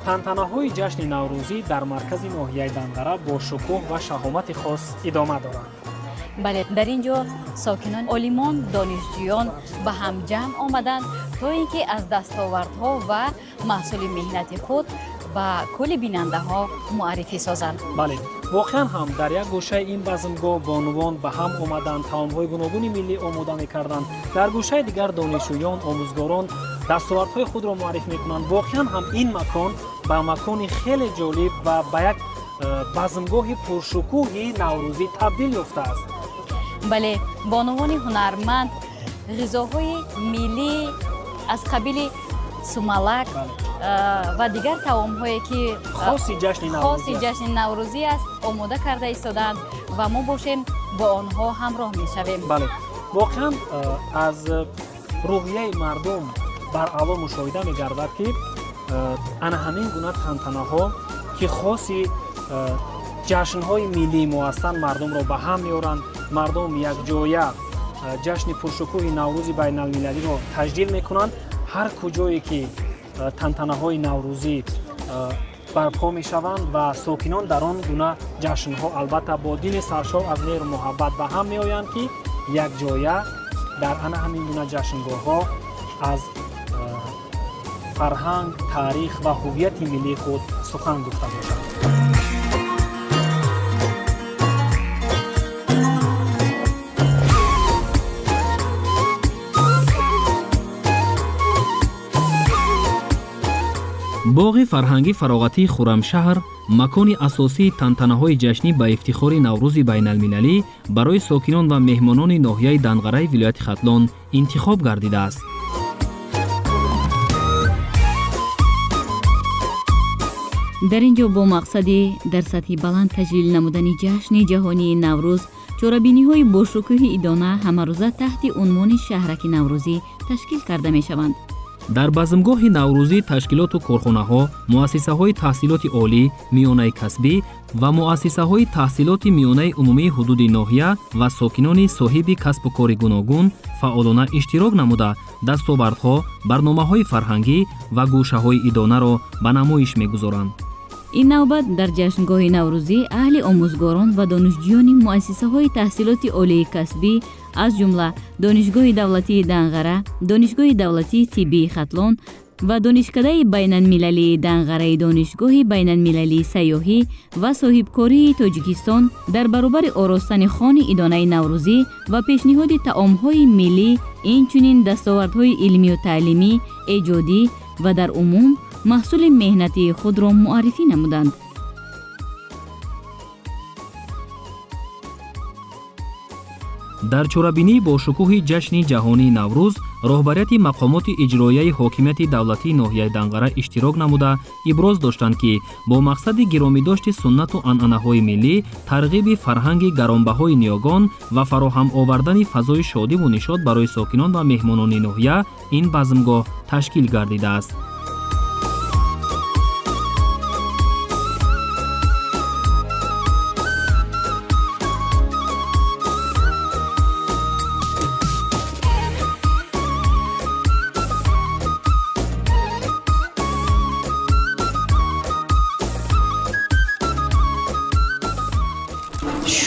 Тантанаҳои ҷашни наврӯзӣ дар маркази ноҳияи Данғара бо шукӯҳ ва шаҳомати хос идома доранд. Бале, дар ин ҷо сокинон, олимон, донишҷӯён ба ҳам ҷамъ омаданд, то ин ки аз дастовардҳо ва маҳсули меҳнати худ ба кулли бинандаҳо муаррифӣ созанд. Бале, воқеан ҳам дар як гӯшаи ин базмгоҳ бонувон ба ҳам омаданд, таомҳои гуногуни миллӣ омода мекарданд, дар гӯшаи дигар донишҷӯён, омӯзгорон дастовардҳои худро муарриф мекунанд. Воқеан ҳам ин макон ба макони хеле ҷолиб ва ба як базмгоҳи пуршукӯҳи наврӯзӣ табдил ёфтааст. Бале, бонувони ҳунарманд ғизоҳои миллӣ аз қабили сумалак ва дигар таомҳое, ки хоси ҷашни хоси ҷашни наврӯзӣ аст, омода карда истодаанд ва мо бошем, бо онҳо ҳамроҳ мешавем. Бале, воқеан аз рӯҳияи мардум баръало мушоҳида мегардад, ки ана ҳамин гуна тантанаҳо, ки хоси ҷашнҳои миллии мо ҳастанд, мардумро ба ҳам меоранд. Мардум якҷоя ҷашни пуршукӯҳи Наврӯзи байналмилалиро таҷлил мекунанд. Ҳар куҷое ки тантанаҳои наврӯзӣ барпо мешаванд ва сокинон дар он гуна ҷашнҳо албатта бо дили саршор аз меҳру муҳаббат ба ҳам меоянд, ки якҷоя дар ана ҳамин гуна ҷашнгоҳҳо аз фарҳанг, таърих ва ҳуввияти миллии худ сухан гуфта бошанд. Боғи фарҳангӣ фароғатии Хуррамшаҳр макони асосии тантанаҳои ҷашнӣ ба ифтихори Наврӯзи байналмилалӣ барои сокинон ва меҳмонони ноҳияи Данғараи вилояти Хатлон интихоб гардидааст. Дар ин ҷо бо мақсади дар сатҳи баланд таҷлил намудани ҷашни ҷаҳонии Наврӯз чорабиниҳои бошукӯҳи идона ҳамарӯза таҳти унвони шаҳраки наврӯзӣ ташкил карда мешаванд. Дар базмгоҳи наврӯзӣ ташкилоту корхонаҳо, муассисаҳои таҳсилоти олӣ, миёнаи касбӣ ва муассисаҳои таҳсилоти миёнаи умумии ҳудуди ноҳия ва сокинони соҳиби касбу кори гуногун фаъолона иштирок намуда, дастовардҳо, барномаҳои фарҳангӣ ва гӯшаҳои идонаро ба намоиш мегузоранд. Ин навбат дар ҷашнгоҳи наврӯзӣ аҳли омӯзгорон ва донишҷӯёни муассисаҳои таҳсилоти олии касбӣ, аз ҷумла Донишгоҳи давлатии Данғара, Донишгоҳи давлатии тиббии Хатлон ва Донишкадаи байналмилалии Данғараи Донишгоҳи байналмилалии сайёҳӣ ва соҳибкории Тоҷикистон, дар баробари оростани хони идонаи наврӯзӣ ва пешниҳоди таомҳои миллӣ, инчунин дастовардҳои илмию таълимӣ, эҷодӣ ва дар умум маҳсули меҳнатии худро муаррифӣ намуданд. Дар чорабинии бошукӯҳи ҷашни ҷаҳонии Наврӯз роҳбарияти мақомоти иҷроияи ҳокимияти давлатии ноҳияи Данғара иштирок намуда, иброз доштанд, ки бо мақсади гиромидошти суннату анъанаҳои миллӣ, тарғиби фарҳанги гаронбаҳои ниёгон ва фароҳам овардани фазои шодиву нишот барои сокинон ва меҳмонони ноҳия ин базмгоҳ ташкил гардидааст.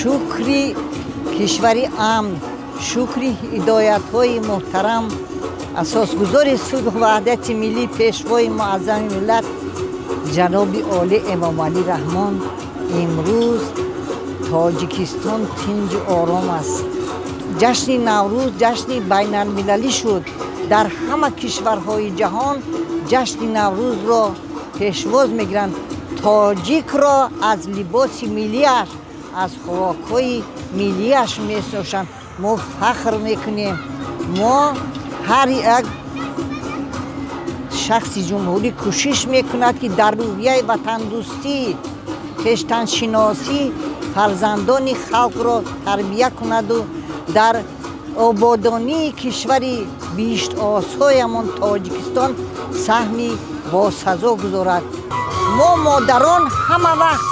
Шукри кишвари амн, шукри ҳидоятҳои муҳтарам асосгузори сулҳу ваҳдати миллӣ, пешвои муаззами миллат, ҷаноби олӣ Эмомалӣ Раҳмон, имрӯз Тоҷикистон тинҷу ором аст. Ҷашни Наврӯз ҷашни байналмилалӣ шуд. Дар ҳама кишварҳои ҷаҳон ҷашни Наврӯзро пешвоз мегиранд. Тоҷикро аз либоси миллиаш, аз хӯрокҳои миллиаш мешиносанд. Мо фахр мекунем. Мо ҳар як шахси ҷумҳурӣ кӯшиш мекунад, ки дар рӯҳияи ватандӯстӣ, хештаншиносӣ фарзандони халқро тарбия кунаду дар ободонии кишвари биҳиштосоямон Тоҷикистон саҳми босазо гузорад. Мо модарон ҳама вақт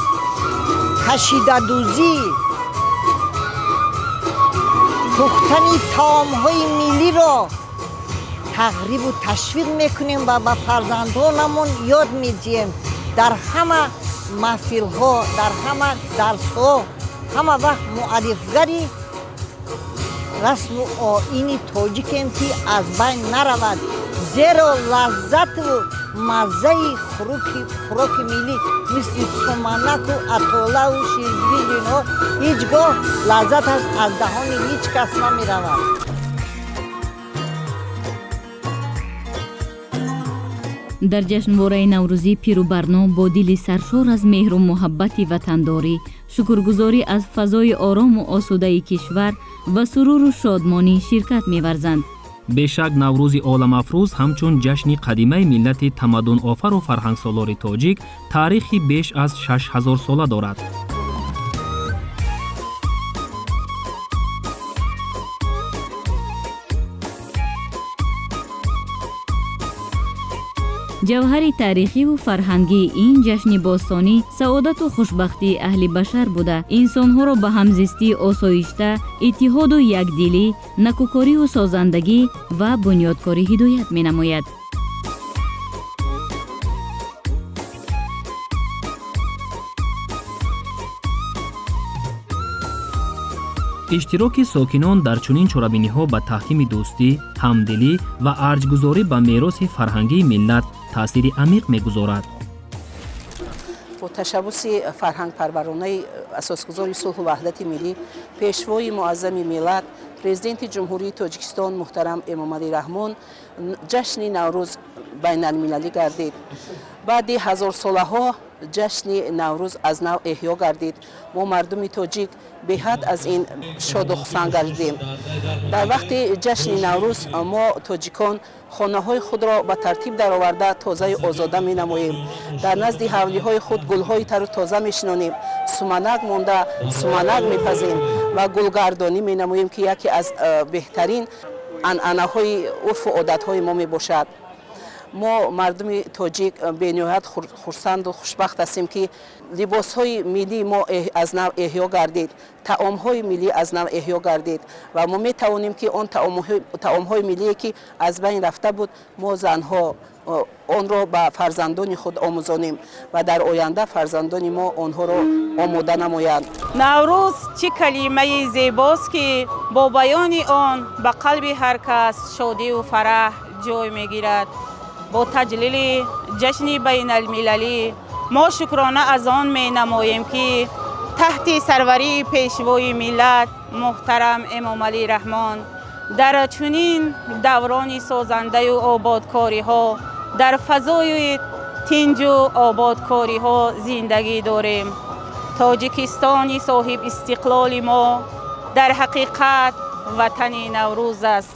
кашидадӯзӣ, пухтани таомҳои миллиро тарғибу ташвиқ мекунем ва ба фарзандонамон ёд медиҳем. Дар ҳама маҳфилҳо, дар ҳама дарсҳо ҳама вақт муаррифгари расму оини тоҷикем, ки аз байн наравад, зеро лаззату маззаи хӯроки миллӣ, мисли суманаку, атолаву ширбиринҷу инҳо, ҳеҷ гоҳ лаззаташ аз даҳони ҳеҷ кас намеравад. Дар ҷашнвораи наврӯзӣ пиру барно бо дили саршор аз меҳру муҳаббати ватандорӣ, шукргузорӣ аз фазои орому осудаи кишвар ва суруру шодмонӣ ширкат меварзанд. Бешак, Наврӯзи оламафрӯз ҳамчун ҷашни қадимаи миллати тамаддунофару фарҳангсолори тоҷик таърихи беш аз 6000-сола дорад. Ҷавҳари таърихиву фарҳангии ин ҷашни бостонӣ саодату хушбахтии аҳли башар буда, инсонҳоро ба ҳамзистии осоишта, иттиҳоду якдилӣ, накӯкориву созандагӣ ва бунёдкорӣ ҳидоят менамояд. Иштироки сокинон дар чунин чорабиниҳо ба таҳкими дӯстӣ, ҳамдилӣ ва арҷгузорӣ ба мероси фарҳангии миллат таъсири амиқ мегузорад. Бо ташаббуси фарҳангпарваронаи асосгузори сулҳу ваҳдати миллӣ, пешвои муаззами миллат, Президенти Ҷумҳурии Тоҷикистон муҳтарам Эмомалӣ Раҳмон ҷашни Наврӯз байналмилалӣ гардид. Баъди ҳазорсолаҳо ҷашни Наврӯз аз нав эҳё гардид. Мо, мардуми тоҷик, беҳад аз ин шоду хусанд гардидем. Дар вақти ҷашни Наврӯз мо, тоҷикон, хонаҳои худро ба тартиб дароварда, тозаю озода менамоем. Дар назди ҳавлиҳои худ гулҳои тару тоза мешинонем, суманак монда, суманак мепазем ва гулгардонӣ менамоем, ки яке аз беҳтарин анъанаҳои урфу одатҳои мо мебошад. Мо, мардуми тоҷик, бениҳоят хурсанду хушбахт ҳастем, ки либосҳои миллии мо аз нав эҳё гардид, таомҳои миллӣ аз нав эҳё гардид ва мо метавонем, ки он таомҳои миллие, ки аз байн рафта буд, мо, занҳо, онро ба фарзандони худ омӯзонем ва дар оянда фарзандони мо онҳоро омода намоянд. Наврӯз чӣ калимаи зебост, ки бо баёни он ба қалби ҳар кас шодиву фараҳ ҷой мегирад. Бо таҷлили ҷашни байналмилалӣ мо шукрона аз он менамоем, ки таҳти сарварии пешвои миллат муҳтарам Эмомалӣ Раҳмон дар чунин даврони созандаю ободкориҳо, дар фазои тинҷу ободкориҳо зиндагӣ дорем. Тоҷикистони соҳибистиқлоли мо дар ҳақиқат ватани Наврӯз аст.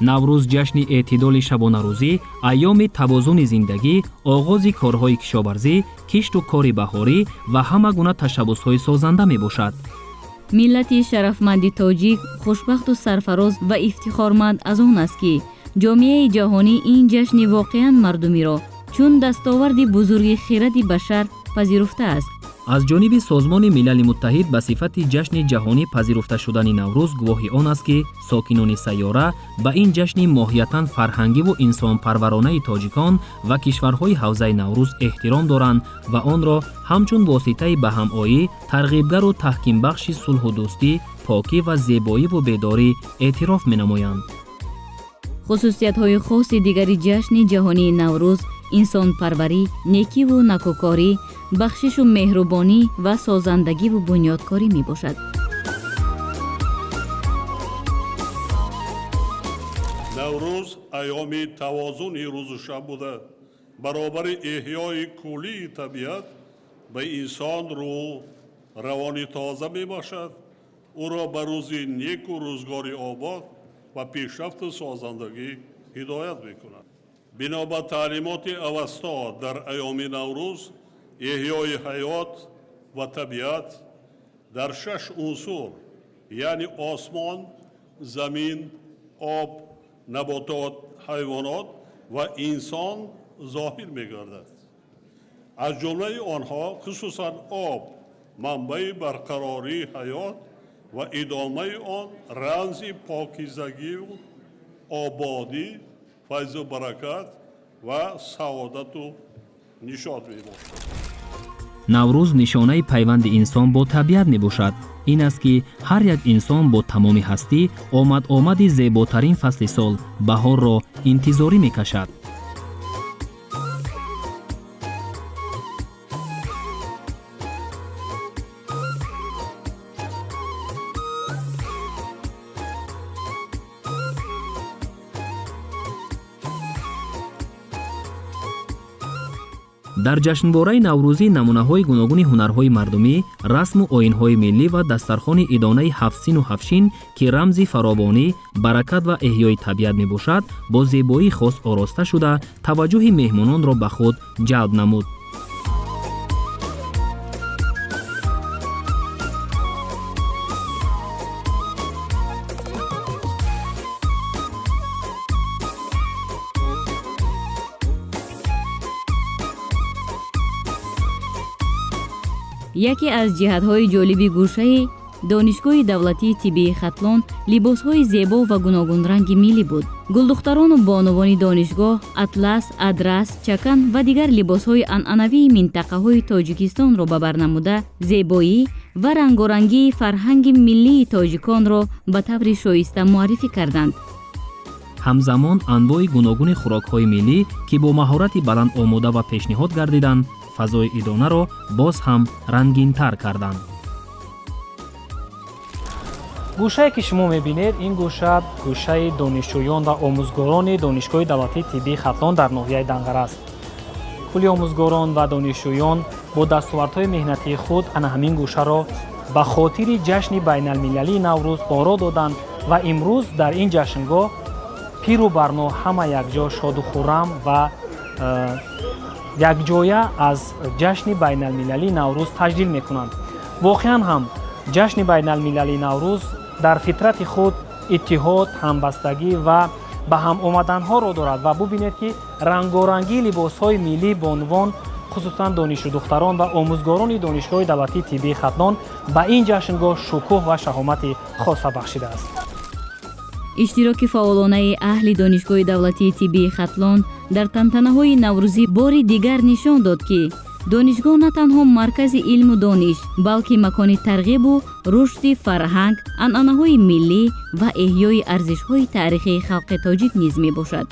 Наврӯз ҷашни эътидоли шабонарӯзӣ, айёми тавозуни зиндагӣ, оғози корҳои кишоварзӣ, кишту кори баҳорӣ ва ҳама гуна ташаббусҳои созанда мебошад. Миллати шарафманди тоҷик хушбахту сарфароз ва ифтихорманд аз он аст, ки ҷомеаи ҷаҳонӣ ин ҷашни воқеан мардумиро чун дастоварди бузурги хиради башар пазируфтааст. Аз ҷониби Созмони Милали Муттаҳид ба сифати ҷашни ҷаҳонӣ пазируфта шудани Наврӯз гувоҳи он аст, ки сокинони сайёра ба ин ҷашни моҳиятан фарҳангиву инсонпарваронаи тоҷикон ва кишварҳои ҳавзаи Наврӯз эҳтиром доранд ва онро ҳамчун воситаи ба ҳамоӣ, тарғибгару таҳкимбахши сулҳу дӯстӣ, покӣ ва зебоиву бедорӣ эътироф менамоянд. Хусусиятҳои хоси дигари ҷашни ҷаҳонии Наврӯз инсонпарварӣ, некиву накӯкорӣ, бахшишу меҳрубонӣ ва созандагиву бунёдкорӣ мебошад. Наврӯз айёми тавозуни рӯзу шаб буда, баробари эҳёи куллии табиат ба инсон рӯҳ равони тоза мебошад, ӯро ба рӯзи неку рӯзгори обод ва пешрафту созандагӣ ҳидоят мекунад. Бино ба таълимоти Авасто, дар айёми Наврӯз эҳёи ҳаёт ва табиат дар шаш унсур, яъне осмон, замин, об, наботот, ҳайвонот ва инсон зоҳир мегардад. Аз ҷумлаи онҳо хусусан об манбаи барқарории ҳаёт ва идомаи он, рамзи покизагию ободӣ, файзу баракат ва саодату нишот мебошад. Наврӯз нишонаи пайванди инсон бо табиат мебошад. Ин аст, ки ҳар як инсон бо тамоми ҳастӣ омад-омади зеботарин фасли сол, баҳорро интизорӣ мекашад. Дар ҷашнвораи наврӯзӣ намунаҳои гуногуни ҳунарҳои мардумӣ, расму оинҳои миллӣ ва дастархони идонаи ҳафтсину ҳафтшин, ки рамзи фаровонӣ, баракат ва эҳёи табиат мебошад, бо зебоии хос ороста шуда, таваҷҷӯҳи меҳмононро ба худ ҷалб намуд. Яке аз ҷиҳатҳои ҷолиби гӯшаи Донишгоҳи давлатии тиббии Хатлон либосҳои зебо ва гуногунранги миллӣ буд. Гулдухтарону бонувони донишгоҳ атлас, адрас, чакан ва дигар либосҳои анъанавии минтақаҳои Тоҷикистонро ба бар намуда, зебоӣ ва рангорангии фарҳанги миллии тоҷиконро ба таври шоиста муаррифӣ карданд. Ҳамзамон анвои гуногуни хӯрокҳои миллӣ, ки бо маҳорати баланд омода ва пешниҳод гардиданд, фазои идонаро боз ҳам рангинтар карданд. Гӯшае, ки шумо мебинед, ин гӯша гӯшаи донишҷӯён ва омӯзгорони Донишгоҳи давлатии тиббии Хатлон дар ноҳияи Данғара аст. Кулли омӯзгорон ва донишҷӯён бо дастовардҳои меҳнатии худ ана ҳамин гӯшаро ба хотири ҷашни байналмилалии Наврӯз оро доданд ва имрӯз дар ин ҷашнгоҳ пиру барно ҳама якҷо шоду хуррам ва якҷоя аз ҷашни байналмилалии Наврӯз таҷлил мекунанд. Воқеан ҳам, ҷашни байналмилалии Наврӯз дар фитрати худ иттиҳод, ҳамбастагӣ ва ба ҳам омаданҳоро дорад. Ва бубинед, ки рангорангии либосҳои миллии бонувон, хусусан донишҷӯдухтарон ва омӯзгорони Донишгоҳи давлатии тиббии Хатлон, ба ин ҷашнгоҳ шукӯҳ ва шаҳомати хоса бахшидааст. Иштироки фаъолонаи аҳли Донишгоҳи давлатии тиббии Хатлон дар тантанаҳои наврӯзӣ бори дигар нишон дод, ки донишгоҳ на танҳо маркази илму дониш, балки макони тарғибу рушди фарҳанг, анъанаҳои миллӣ ва эҳёи арзишҳои таърихии халқи тоҷик низ мебошад.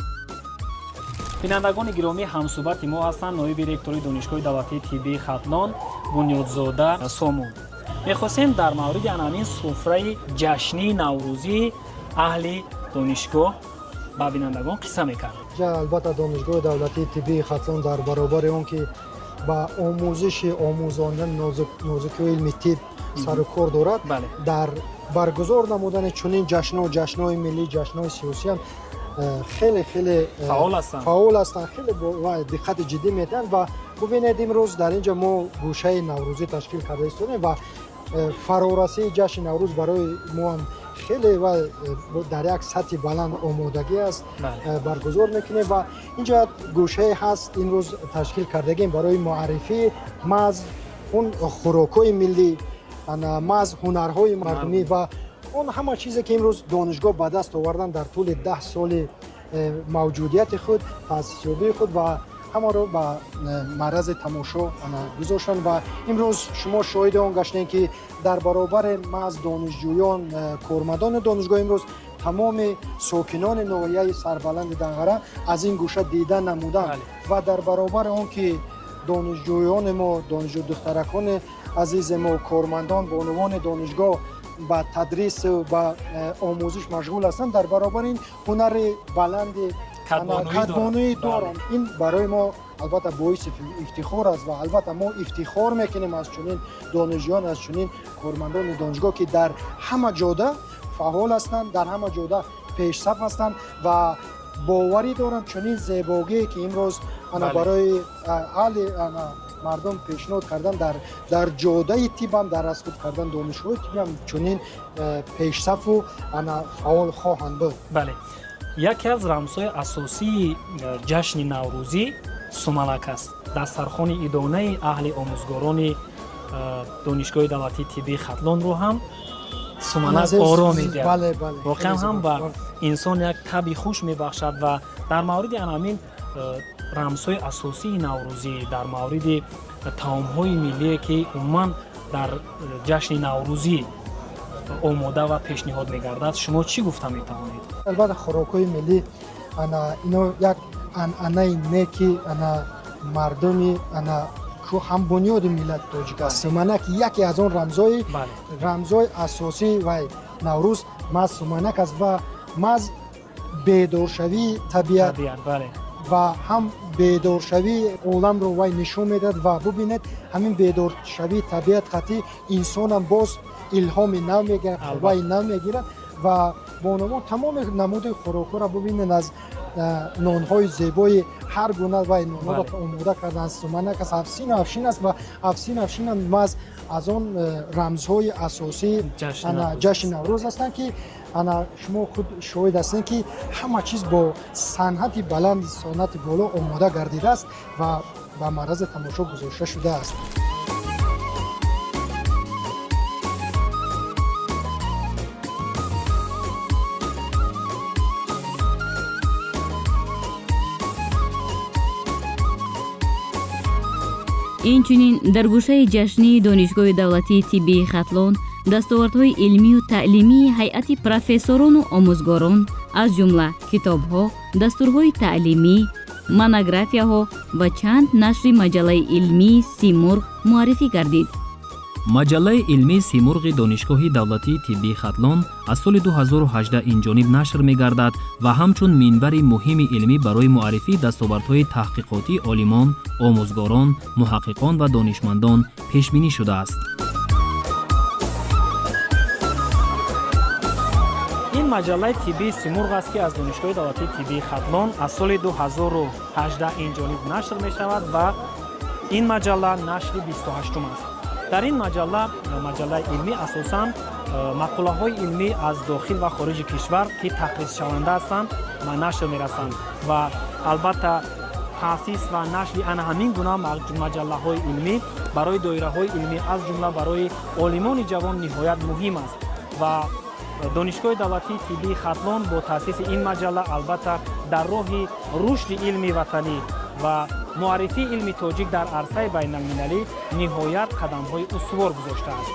Бинандагони гиромӣ, ҳамсӯҳбати мо ҳастанд ноиби ректори Донишгоҳи давлатии тиббии Хатлон Бунёдзода Сомон. Мехостем дар мавриди ана ҳамин суфраи ҷашнии наврӯзии аҳли донишгоҳ ба бинандагон қисса мекард. Албатта, Донишгоҳи давлатии тиббии Хатлон дар баробари он ки ба омӯзиши омӯзондани нозукиҳои илми тиб сару кор дорад, дар баргузор намудани чунин ҷашнҳо, ҷашнҳои миллӣ, ҷашнҳои сиёсиам хеле хеле фаъол ҳастанд, хеле диққати ҷиддӣ медиҳанд. Ва бубинед, имрӯз дар ин ҷо мо гӯшаи наврӯзӣ ташкил карда истодем ва фарорасии ҷашни Наврӯз барои мо ҳам хеле ва дар як сатҳи баланд омодагӣ аст, баргузор мекунем. Ва инҷа гӯшае ҳаст, имрӯз ташкил кардагем барои муаррифии маҳз он хӯрокҳои миллӣ, маҳз ҳунарҳои мардумӣ ва он ҳама чизе, ки имрӯз донишгоҳ ба даст овардан дар тӯли 10 соли мавҷудияти худ, таъсисёбии худ, ва ҳамаро ба маърази тамошо гузоштанд. Ва имрӯз шумо шоҳиди он гаштем, ки дар баробари маҳз донишҷӯён, кормандони донишгоҳ, имрӯз тамоми сокинони ноҳияи сарбаланди Данғара аз ин гӯша дида намуданд. Ва дар баробари он ки донишҷӯёни мо, донишҷӯ духтаракони азизи мо, кормандон, бонувони донишгоҳ ба тадрису ба омӯзиш машғул ҳастанд, дар баробари ин ҳунари баланди кадбонуӣ доранд. Ин барои мо албатта боиси ифтихор аст ва албатта мо ифтихор мекунем аз чунин донишҷӯён, аз чунин кормандони донишгоҳ, ки дар ҳама ҷода фаъол ҳастанд, дар ҳама ҷода пешсаф ҳастанд. Ва боварӣ дорам, чунин зебогие, ки имрӯз ана барои аҳли мардум пешниҳод кардан, дар ҷодаи тибам, дар аз худ кардан донишҳои тибам чунин пешсафу ана фаъол хоҳанд буд. Бале, яке аз рамзҳои асосии ҷашни наврӯзӣ сумалак аст. Дастархони идонаи аҳли омӯзгорони Донишгоҳи давлатии тиббии Хатлонро ҳам сумалак оро медиҳад. Воқеан ҳам ба инсон як таби хуш мебахшад. Ва дар мавриди ана ҳамин Рамзҳои асосии наврӯзӣ, дар мавриди таомҳои миллие, ки умуман дар ҷашни наврӯзӣ омода ва пешниҳод мегардад, шумо чӣ гуфта метавонед? Албатта, хӯрокҳои миллӣ ана ино як анъанаи неки ана мардуми ана ҳамбунёди миллати тоҷик аст. Суманак яке аз он рамзҳои асосии вай Наврӯз маҳз суманак аст ва маҳз бедоршавии табиат ва ҳам бедоршавии оламро вай нишон медиҳад. Ва бубинед, ҳамин бедоршавии табиат қатъи инсонам боз илҳоми нав мегирад, қувваи нав мегирад. Ва бонувон тамоми намуди хӯрокҳоро бубинед, аз нонҳои зебои ҳар гуна вай нонҳоро омода карданд. Суманак аст, ҳафсину ҳафшин аст ва ҳафсину ҳафшинам маҳз аз он рамзҳои асосии ҷашни Наврӯз ҳастанд, ки ана шумо худ шоҳид ҳастед, ки ҳама чиз бо санъати баланд, санъати боло омода гардидааст ва ба маррази тамошо гузошта шудааст. Инчунин дар гӯшаи ҷашнии Донишгоҳи давлатии тиббии Хатлон дастовардҳои илмию таълимии ҳайати профессорону омӯзгорон, аз ҷумла китобҳо, дастурҳои таълимӣ, монографияҳо ва чанд нашри маҷаллаи илмии «Симурғ» муаррифӣ гардид. Маҷаллаи илмии «Симурғи» Донишгоҳи давлатии тиббии Хатлон аз соли 2018 инҷониб нашр мегардад ва ҳамчун минбари муҳими илмӣ барои муаррифии дастовардҳои таҳқиқотии олимон, омӯзгорон, муҳаққиқон ва донишмандон пешбинӣ шудааст. Ин маҷаллаи тиббии «Симурғ» аст, ки аз Донишгоҳи давлатии тиббии Хатлон аз соли 2018 инҷониб нашр мешавад ва ин маҷалла нашри 28-ум аст. Дар ин маҷалла, маҷаллаи илмӣ, асосан мақолаҳои илмӣ аз дохил ва хориҷи кишвар, ки тақризшаванда ҳастанд, ба нашр мерасанд. Ва албатта, таъсис ва нашри ана ҳамин гуна маҷаллаҳои илмӣ барои доираҳои илмӣ, аз ҷумла барои олимони ҷавон, ниҳоят муҳим аст. Ва Донишгоҳи давлатии тиббии Хатлон бо таъсиси ин маҷалла, албатта, дар роҳи рушди илми ватанӣ ва муаррифии илми тоҷик дар арсаи байналмилалӣ ниҳоят қадамҳои устувор гузоштааст.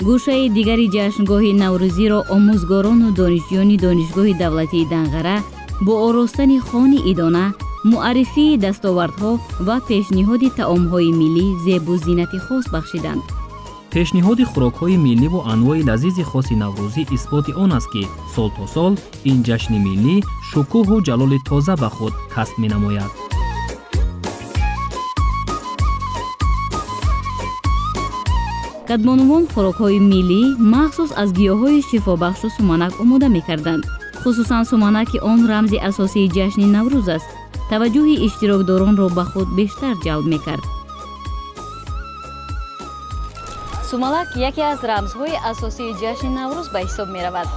Гӯшаи дигари ҷашнгоҳи наврӯзиро омӯзгорону донишҷӯёни Донишгоҳи давлатии Данғара бо оростани хони идона, муаррифии дастовардҳо ва пешниҳоди таомҳои миллӣ зебу зинати хос бахшиданд. Пешниҳоди хӯрокҳои милливу анвои лазизи хоси наврӯзӣ исботи он аст, ки сол то сол ин ҷашни миллӣ шукӯҳу ҷалоли тоза ба худ касб менамояд. Кадбонувон хӯрокҳои миллӣ махсус аз гиёҳҳои шифобахшу суманак омода мекарданд. Хусусан суманак, ки он рамзи асосии ҷашни Наврӯз аст, таваҷҷӯҳи иштирокдоронро ба худ бештар ҷалб мекард. Сумалак яке аз рамзҳои асосии ҷашни Наврӯз ба ҳисоб меравад.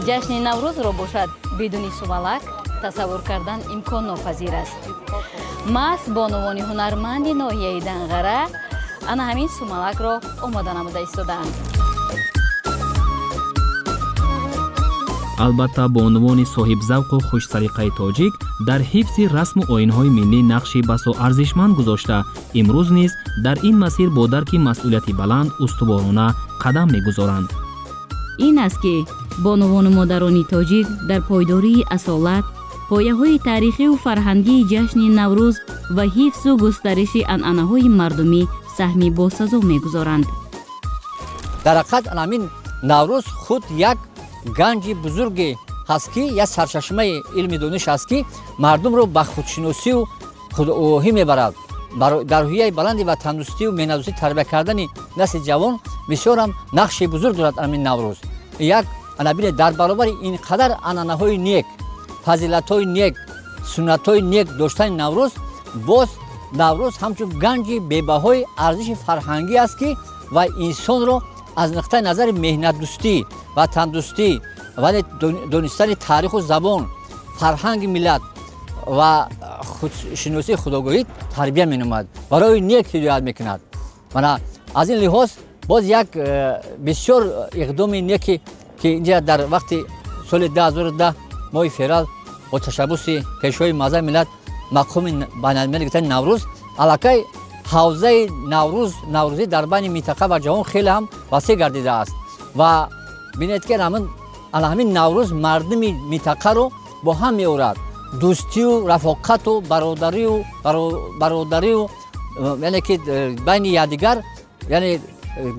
Ҷашни Наврӯзро бошад, бидуни сумалак тасаввур кардан имконнопазир аст. Маҳз бонувони ҳунарманди ноҳияи Данғара ана ҳамин сумалакро омода намуда истодаанд. Албатта, бонувони соҳибзавқу хушсалиқаи тоҷик дар ҳифзи расму оинҳои миллӣ нақши басо арзишманд гузошта, имрӯз низ дар ин масир бо дарки масъулияти баланд устуворона қадам мегузоранд. Ин аст, ки бонувону модарони тоҷик дар пойдории асолат, пояҳои таърихиву фарҳангии ҷашни Наврӯз ва ҳифзу густариши анъанаҳои мардумӣ саҳми босазо мегузоранд. Дар ҳақиқат, ҳамин Наврӯз худ як ганҷи бузурге ҳаст, ки як сарчашмаи илми дониш аст, ки мардумро ба худшиносию худогоҳӣ мебарад. Дар рӯҳияи баланди ватандӯстию меҳнатдӯстӣ тарбия кардани насли ҷавон бисёрам нақши бузург дорад ҳамин Наврӯз. Як ана бинед, дар баробари ин қадар анъанаҳои нек, фазилатҳои нек, суннатҳои нек доштани Наврӯз, боз Наврӯз ҳамчун ганҷи бебаҳои арзиши фарҳангӣ аст, ки ва инсонро аз нуқтаи назари меҳнатдӯстӣ, ватандӯстӣ ва донистани таъриху забон, фарҳанги миллат ва худшиносии худогоҳӣ тарбия менамояд, барои нек ҳидоят мекунад. Мана аз ин лиҳоз Боз як бисёр иқдоми неки, ки инҷа дар вақти соли 2010 моҳи феврал бо ташаббуси Пешвои муаззами миллат мақоми байналмилалӣ гирифтани Наврӯз, аллакай ҳавзаи Наврӯз, наврӯзӣ дар байни минтақа ва ҷаҳон хеле ҳам васеъ гардидааст. Ва бинед, ки ана ҳамин Наврӯз мардуми минтақаро бо ҳам меорад, дӯстию рафоқату бародарию, яъне ки байни якдигар, яъне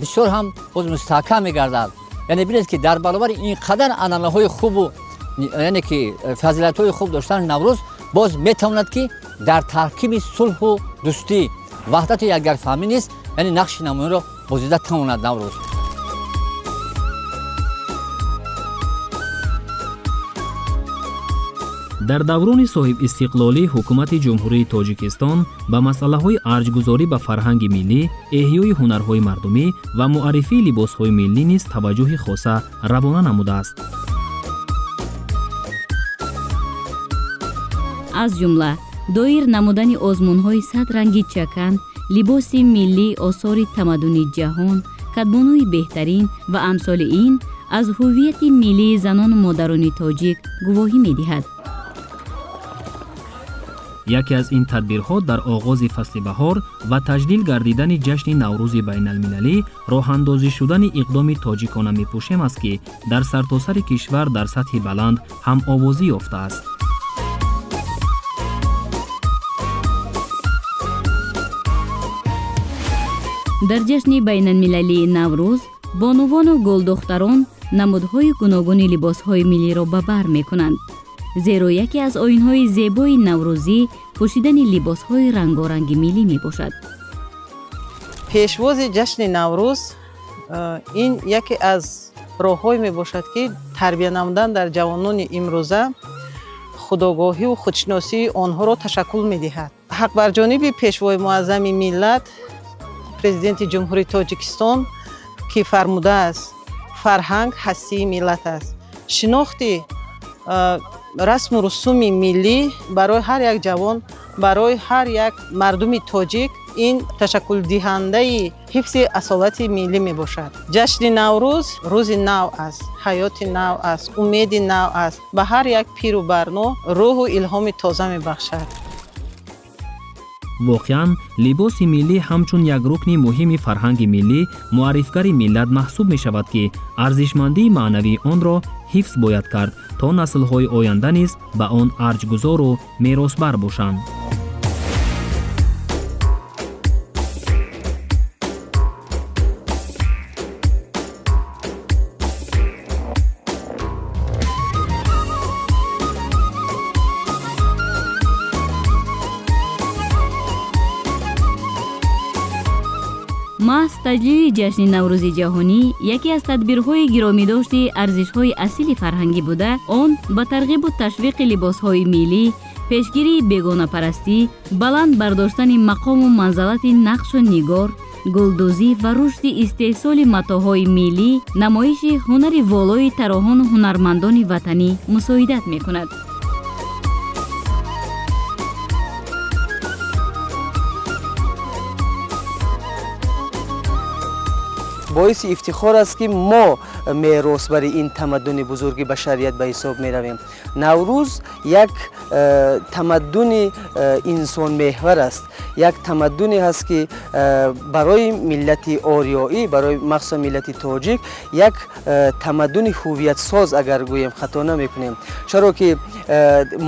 бисёр ҳам боз мустаҳкам мегардад. Яъне бинед, ки дар баробари ин қадар анъанаҳои хубу, яъне ки фазилатҳои хуб доштани Наврӯз, боз метавонад, ки дар таҳкими сулҳу дӯстӣ, ваҳдату якдигарфаҳмӣ низ, яъне нақши намоёнро бозида тавонад Наврӯз. Дар даврони соҳибистиқлолӣ Ҳукумати Ҷумҳурии Тоҷикистон ба масъалаҳои арҷгузорӣ ба фарҳанги миллӣ, эҳёи ҳунарҳои мардумӣ ва муаррифии либосҳои миллӣ низ таваҷҷӯҳи хоса равона намудааст. Аз ҷумла доир намудани озмунҳои садранги чакан, либоси миллӣ, осори тамаддуни ҷаҳон, кадбонуи беҳтарин ва амсоли ин аз ҳуввияти миллии занону модарони тоҷик гувоҳӣ медиҳад. Яке аз ин тадбирҳо дар оғози фасли баҳор ва таҷлил гардидани ҷашни Наврӯзи байналмилалӣ роҳандозӣ шудани иқдоми «Тоҷикона мепӯшем» аст, ки дар сартосари кишвар дар сатҳи баланд ҳамовозӣ ёфтааст. Дар ҷашни байналмилалии Наврӯз бонувону гулдухтарон намудҳои гуногуни либосҳои миллиро ба бар мекунанд, зеро яке аз оинҳои зебои наврӯзӣ пӯшидани либосҳои рангоранги миллӣ мебошад. Пешвози ҷашни Наврӯз ин яке аз роҳҳое мебошад, ки тарбия намудан дар ҷавонони имрӯза худогоҳиву худшиносии онҳоро ташаккул медиҳад. Ҳақ бар ҷониби Пешвои муаззами миллат, Президенти Ҷумҳурии Тоҷикистон, ки фармудааст: фарҳанг ҳастии миллат аст. Шинохти расму русуми миллӣ барои ҳар як ҷавон, барои ҳар як мардуми тоҷик ин ташаккулдиҳандаи ҳифзи асолати миллӣ мебошад. Ҷашни Наврӯз рӯзи нав аст, ҳаёти нав аст, умеди нав аст, ба ҳар як пиру барно рӯҳу илҳоми тоза мебахшад. Воқеан, либоси миллӣ ҳамчун як рукни муҳими фарҳанги миллӣ, муаррифгари миллат маҳсуб мешавад, ки арзишмандии маънавии онро ҳифз бояд кард, то наслҳои оянда низ ба он арҷгузору меросбар бошанд. Маҳз таҷлили ҷашни Наврӯзи ҷаҳонӣ яке аз тадбирҳои гиромидошти арзишҳои асили фарҳангӣ буда, он ба тарғибу ташвиқи либосҳои миллӣ, пешгирии бегонапарастӣ, баланд бардоштани мақому манзалати нақшу нигор, гулдӯзӣ ва рушди истеҳсоли матоъҳои миллӣ, намоиши ҳунари волои тарроҳону ҳунармандони ватанӣ мусоидат мекунад. Боиси ифтихор аст, ки мо меросбари ин тамаддуни бузурги башарият ба ҳисоб меравем. Наврӯз як тамаддуни инсонмеҳвар аст, як тамаддуне ҳаст, ки барои миллати ориёӣ, барои махсусан миллати тоҷик як тамаддуни ҳуввиятсоз агар гӯем, хато намекунем, чаро ки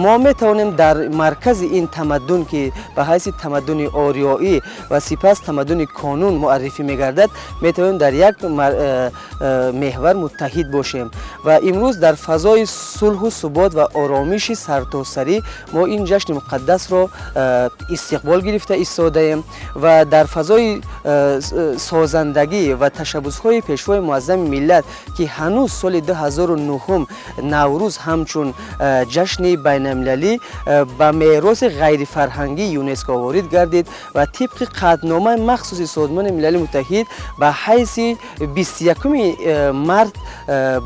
мо метавонем дар маркази ин тамаддун, ки ба ҳайси тамаддуни ориёӣ ва сипас тамаддуни конун муаррифӣ мегардад, метавонем дар як меҳвар муттаҳид бошем. Ва имрӯз дар фазои сулҳу субот ва оромиши сартосарӣ мо ин ҷашни муқаддасро истиқбол гирифта истодаем ва дар фазои созандагӣ ва ташаббусҳои Пешвои муаззами миллат, ки ҳанӯз соли 2009 Наврӯз ҳамчун ҷашни байналмилалӣ ба мероси ғайрифарҳангии ЮНЕСКО ворид гардид ва тибқи қатъномаи махсуси Созмони Милали Муттаҳид ба ҳайси 21 март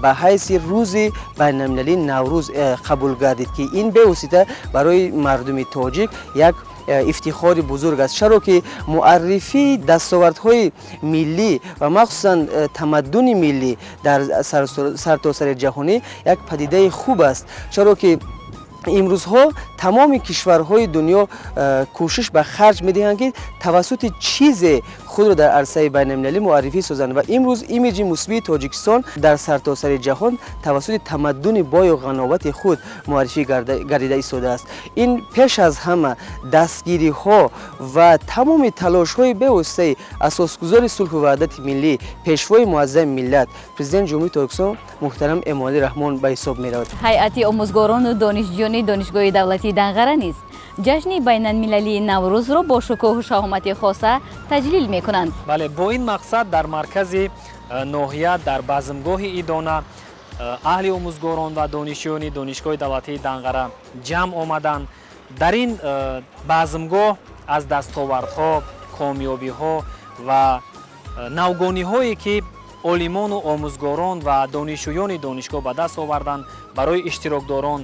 ба ҳайси Рӯзи байналмилалии Наврӯз қабул гардид, ки ин бевосита барои мардуми тоҷик як Ифтихори бузург аст, чаро ки муаррифии дастовардҳои миллӣ ва махсусан тамаддуни миллӣ дар сартосари ҷаҳонӣ як падидаи хуб аст, чаро ки имрӯзҳо тамоми кишварҳои дунё кӯшиш ба харҷ медиҳанд, ки тавассути чизе худро дар арсаи байналмилалӣ муаррифӣ созанд, ва имрӯз имиҷи мусбии Тоҷикистон дар сартосари ҷаҳон тавассути тамаддуни бою ғановати худ муаррифӣ гардида истодааст. Ин пеш аз ҳама дастгириҳо ва тамоми талошҳои бевоситаи асосгузори сулҳу ваҳдати миллӣ, пешвои муаззами миллат, Президенти Ҷумҳурии Тоҷикистон муҳтарам Эмомалӣ Раҳмон ба ҳисоб меравад. Ҳайати омӯзгорону донишҷӯёни Донишгоҳи давлатии Данғара низ ҷашни байналмилалии Наврӯзро бо шукӯҳу шаҳомати хоса таҷлил мекунанд. Бале, бо ин мақсад дар маркази ноҳия, дар базмгоҳи идона, аҳли омӯзгорон ва донишҷӯёни Донишгоҳи давлатии Данғара ҷамъ омаданд. Дар ин базмгоҳ аз дастовардҳо, комёбиҳо ва навгониҳое, ки олимону омӯзгорон ва донишҷӯёни донишгоҳ ба даст оварданд, барои иштирокдорон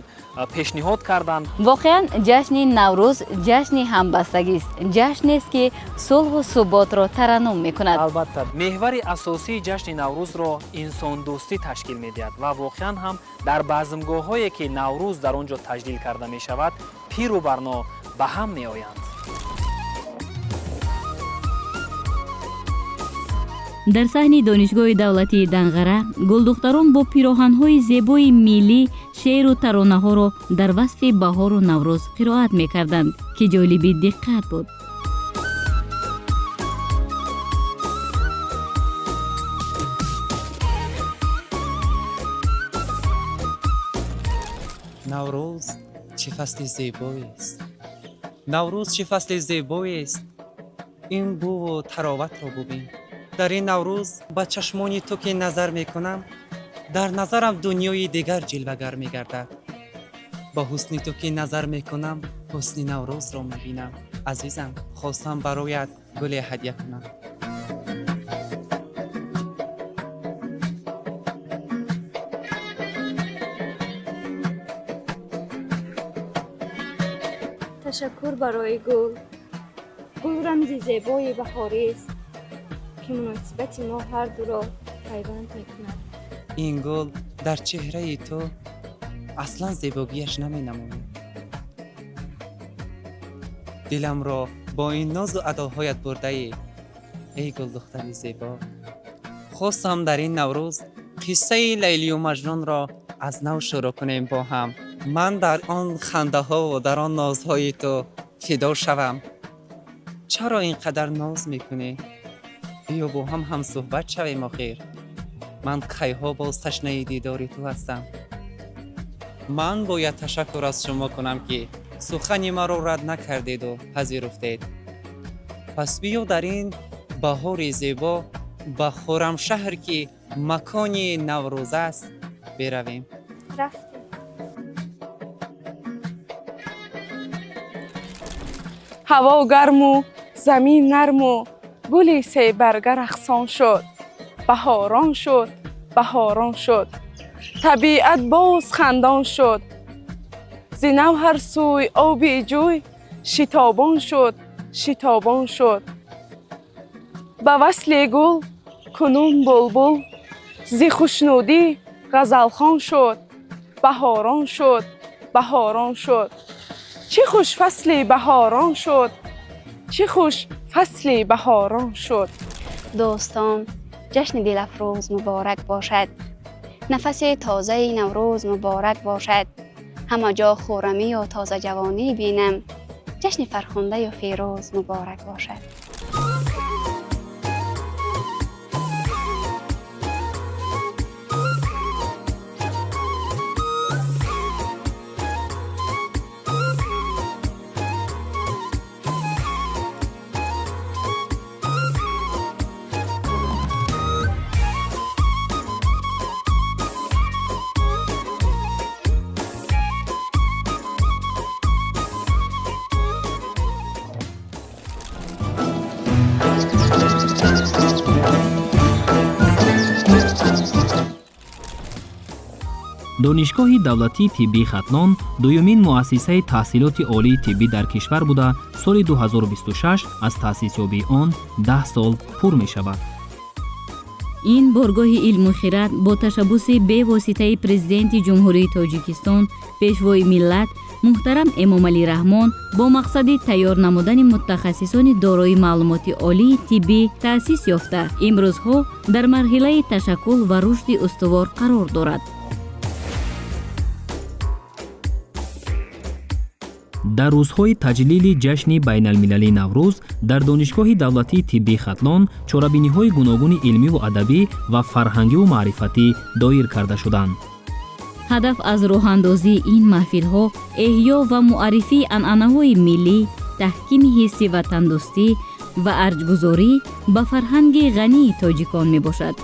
пешниҳод карданд. Воқеан, ҷашни Наврӯз ҷашни ҳамбастагист, ҷашнест, ки сулҳу суботро тараннум мекунад. Албатта, меҳвари асосии ҷашни Наврӯзро инсондӯстӣ ташкил медиҳад ва воқеан ҳам дар базмгоҳҳое, ки Наврӯз дар он ҷо таҷлил карда мешавад, пиру барно ба ҳам меоянд. Дар саҳни Донишгоҳи давлатии Данғара гулдухтарон бо пироҳанҳои зебои миллӣ шеъру таронаҳоро дар васфи баҳору Наврӯз қироат мекарданд, ки ҷолиби диққат буд. Наврӯз чӣ фасли зебоест, Наврӯз чӣ фасли зебоест, ин буву тароватро бубин. Дар ин Наврӯз ба чашмони ту ки назар мекунам, дар назарам дунёи дигар ҷилвагар мегардад. Ба ҳусни ту ки назар мекунам, ҳусни Наврӯзро мебинам. Азизам, хостам бароят гуле ҳадя кунам. Ташаккур барои гул. Гул рамзи зебои баҳорист, ки муносибати мо ҳардуро пайванд мекунад. Ин гул дар чеҳраи ту аслан зебогиаш наменамояд. Диламро бо ин нозу адоҳоят бурдаӣ, эй гулдухтари зебо. Хостам дар ин Наврӯз қиссаи Лайлию Маҷнунро аз нав шурӯъ кунем бо ҳам. Ман дар он хандаҳову дар он нозҳои ту фидо шавам. Чаро ин қадар ноз мекунӣ? Биё бо ҳам ҳамсӯҳбат шавем. Охир ман кайҳо боз ташнаи дидори ту ҳастам. Ман бояд ташаккур аз шумо кунам, ки сухани маро рад накардеду пазируфтед. Пас биё дар ин баҳори зебо ба Хӯрамшаҳр, ки макони Наврӯз аст, биравем. Рафтем. Ҳаво гарму замин нарму гули себарга рақсон шуд. Баҳорон шуд, баҳорон шуд, табиат боз хандон шуд. Зи нав ҳар сӯй оби ҷӯй шитобон шуд, шитобон шуд. Ба васли гул кунун булбул зи хушнудӣ ғазалхон шуд. Баҳорон шуд, баҳорон шуд, чӣ хуш фасли баҳорон шуд, чӣ хуш фасли баҳорон шуд. Дӯстон, ҷашни дилафрӯз муборак бошад, нафаси тозаи Наврӯз муборак бошад. Ҳама ҷо хуррамию тозаҷавонӣ бинам, ҷашни фархундаю фирӯз муборак бошад. Донишгоҳи давлатии тиббии Хатлон дуюмин муассисаи таҳсилоти олии тиббӣ дар кишвар буда, соли 2026 аз таъсисёбии он 10 сол пур мешавад. Ин боргоҳи илму хирад бо ташаббуси бевоситаи Президенти Ҷумҳурии Тоҷикистон, Пешвои миллат муҳтарам Эмомалӣ Раҳмон бо мақсади тайёр намудани мутахассисони дорои маълумоти олии тиббӣ таъсис ёфта, имрӯзҳо дар марҳилаи ташаккул ва рушди устувор қарор дорад. Дар рӯзҳои таҷлили ҷашни байналмилалии Наврӯз дар Донишгоҳи давлатии тиббии Хатлон чорабиниҳои гуногуни илмиву адабӣ ва фарҳангиву маърифатӣ доир карда шуданд. Ҳадаф аз роҳандозии ин маҳфилҳо эҳё ва муаррифии анъанаҳои миллӣ, таҳкими ҳисси ватандӯстӣ ва арҷгузорӣ ба фарҳанги ғании тоҷикон мебошад.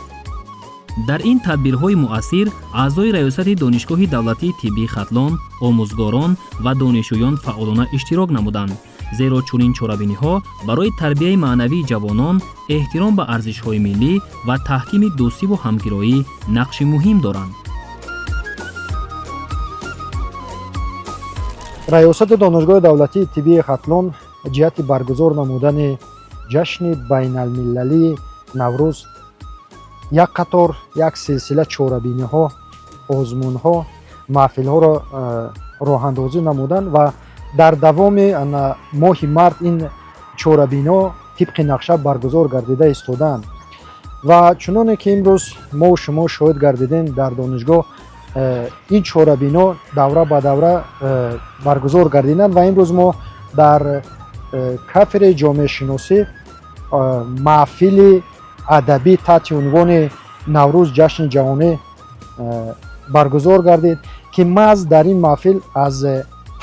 Дар ин тадбирҳои муассир аъзои раёсати Донишгоҳи давлатии тиббии Хатлон, омӯзгорон ва донишҷӯён фаъолона иштирок намуданд, зеро чунин чорабиниҳо барои тарбияи маънавии ҷавонон, эҳтиром ба арзишҳои миллӣ ва таҳкими дӯстиву ҳамгироӣ нақши муҳим доранд. Раёсати Донишгоҳи давлатии тиббии Хатлон ҷиҳати баргузор намудани ҷашни байналмилалии Наврӯз як қатор, як силсила чорабиниҳо, озмунҳо, маҳфилҳоро роҳандозӣ намуданд ва дар давоми моҳи март ин чорабиниҳо тибқи нақша баргузор гардида истодаанд. Ва чуноне ки имрӯз мову шумо шоҳид гардидем, дар донишгоҳ ин чорабиниҳо давра ба давра баргузор гардиданд ва имрӯз мо дар кафедраи ҷомеашиносӣ маҳфили адабӣ таҳти унвони «Наврӯз ҷашни ҷаҳонӣ» баргузор гардид, ки маҳз дар ин маҳфил аз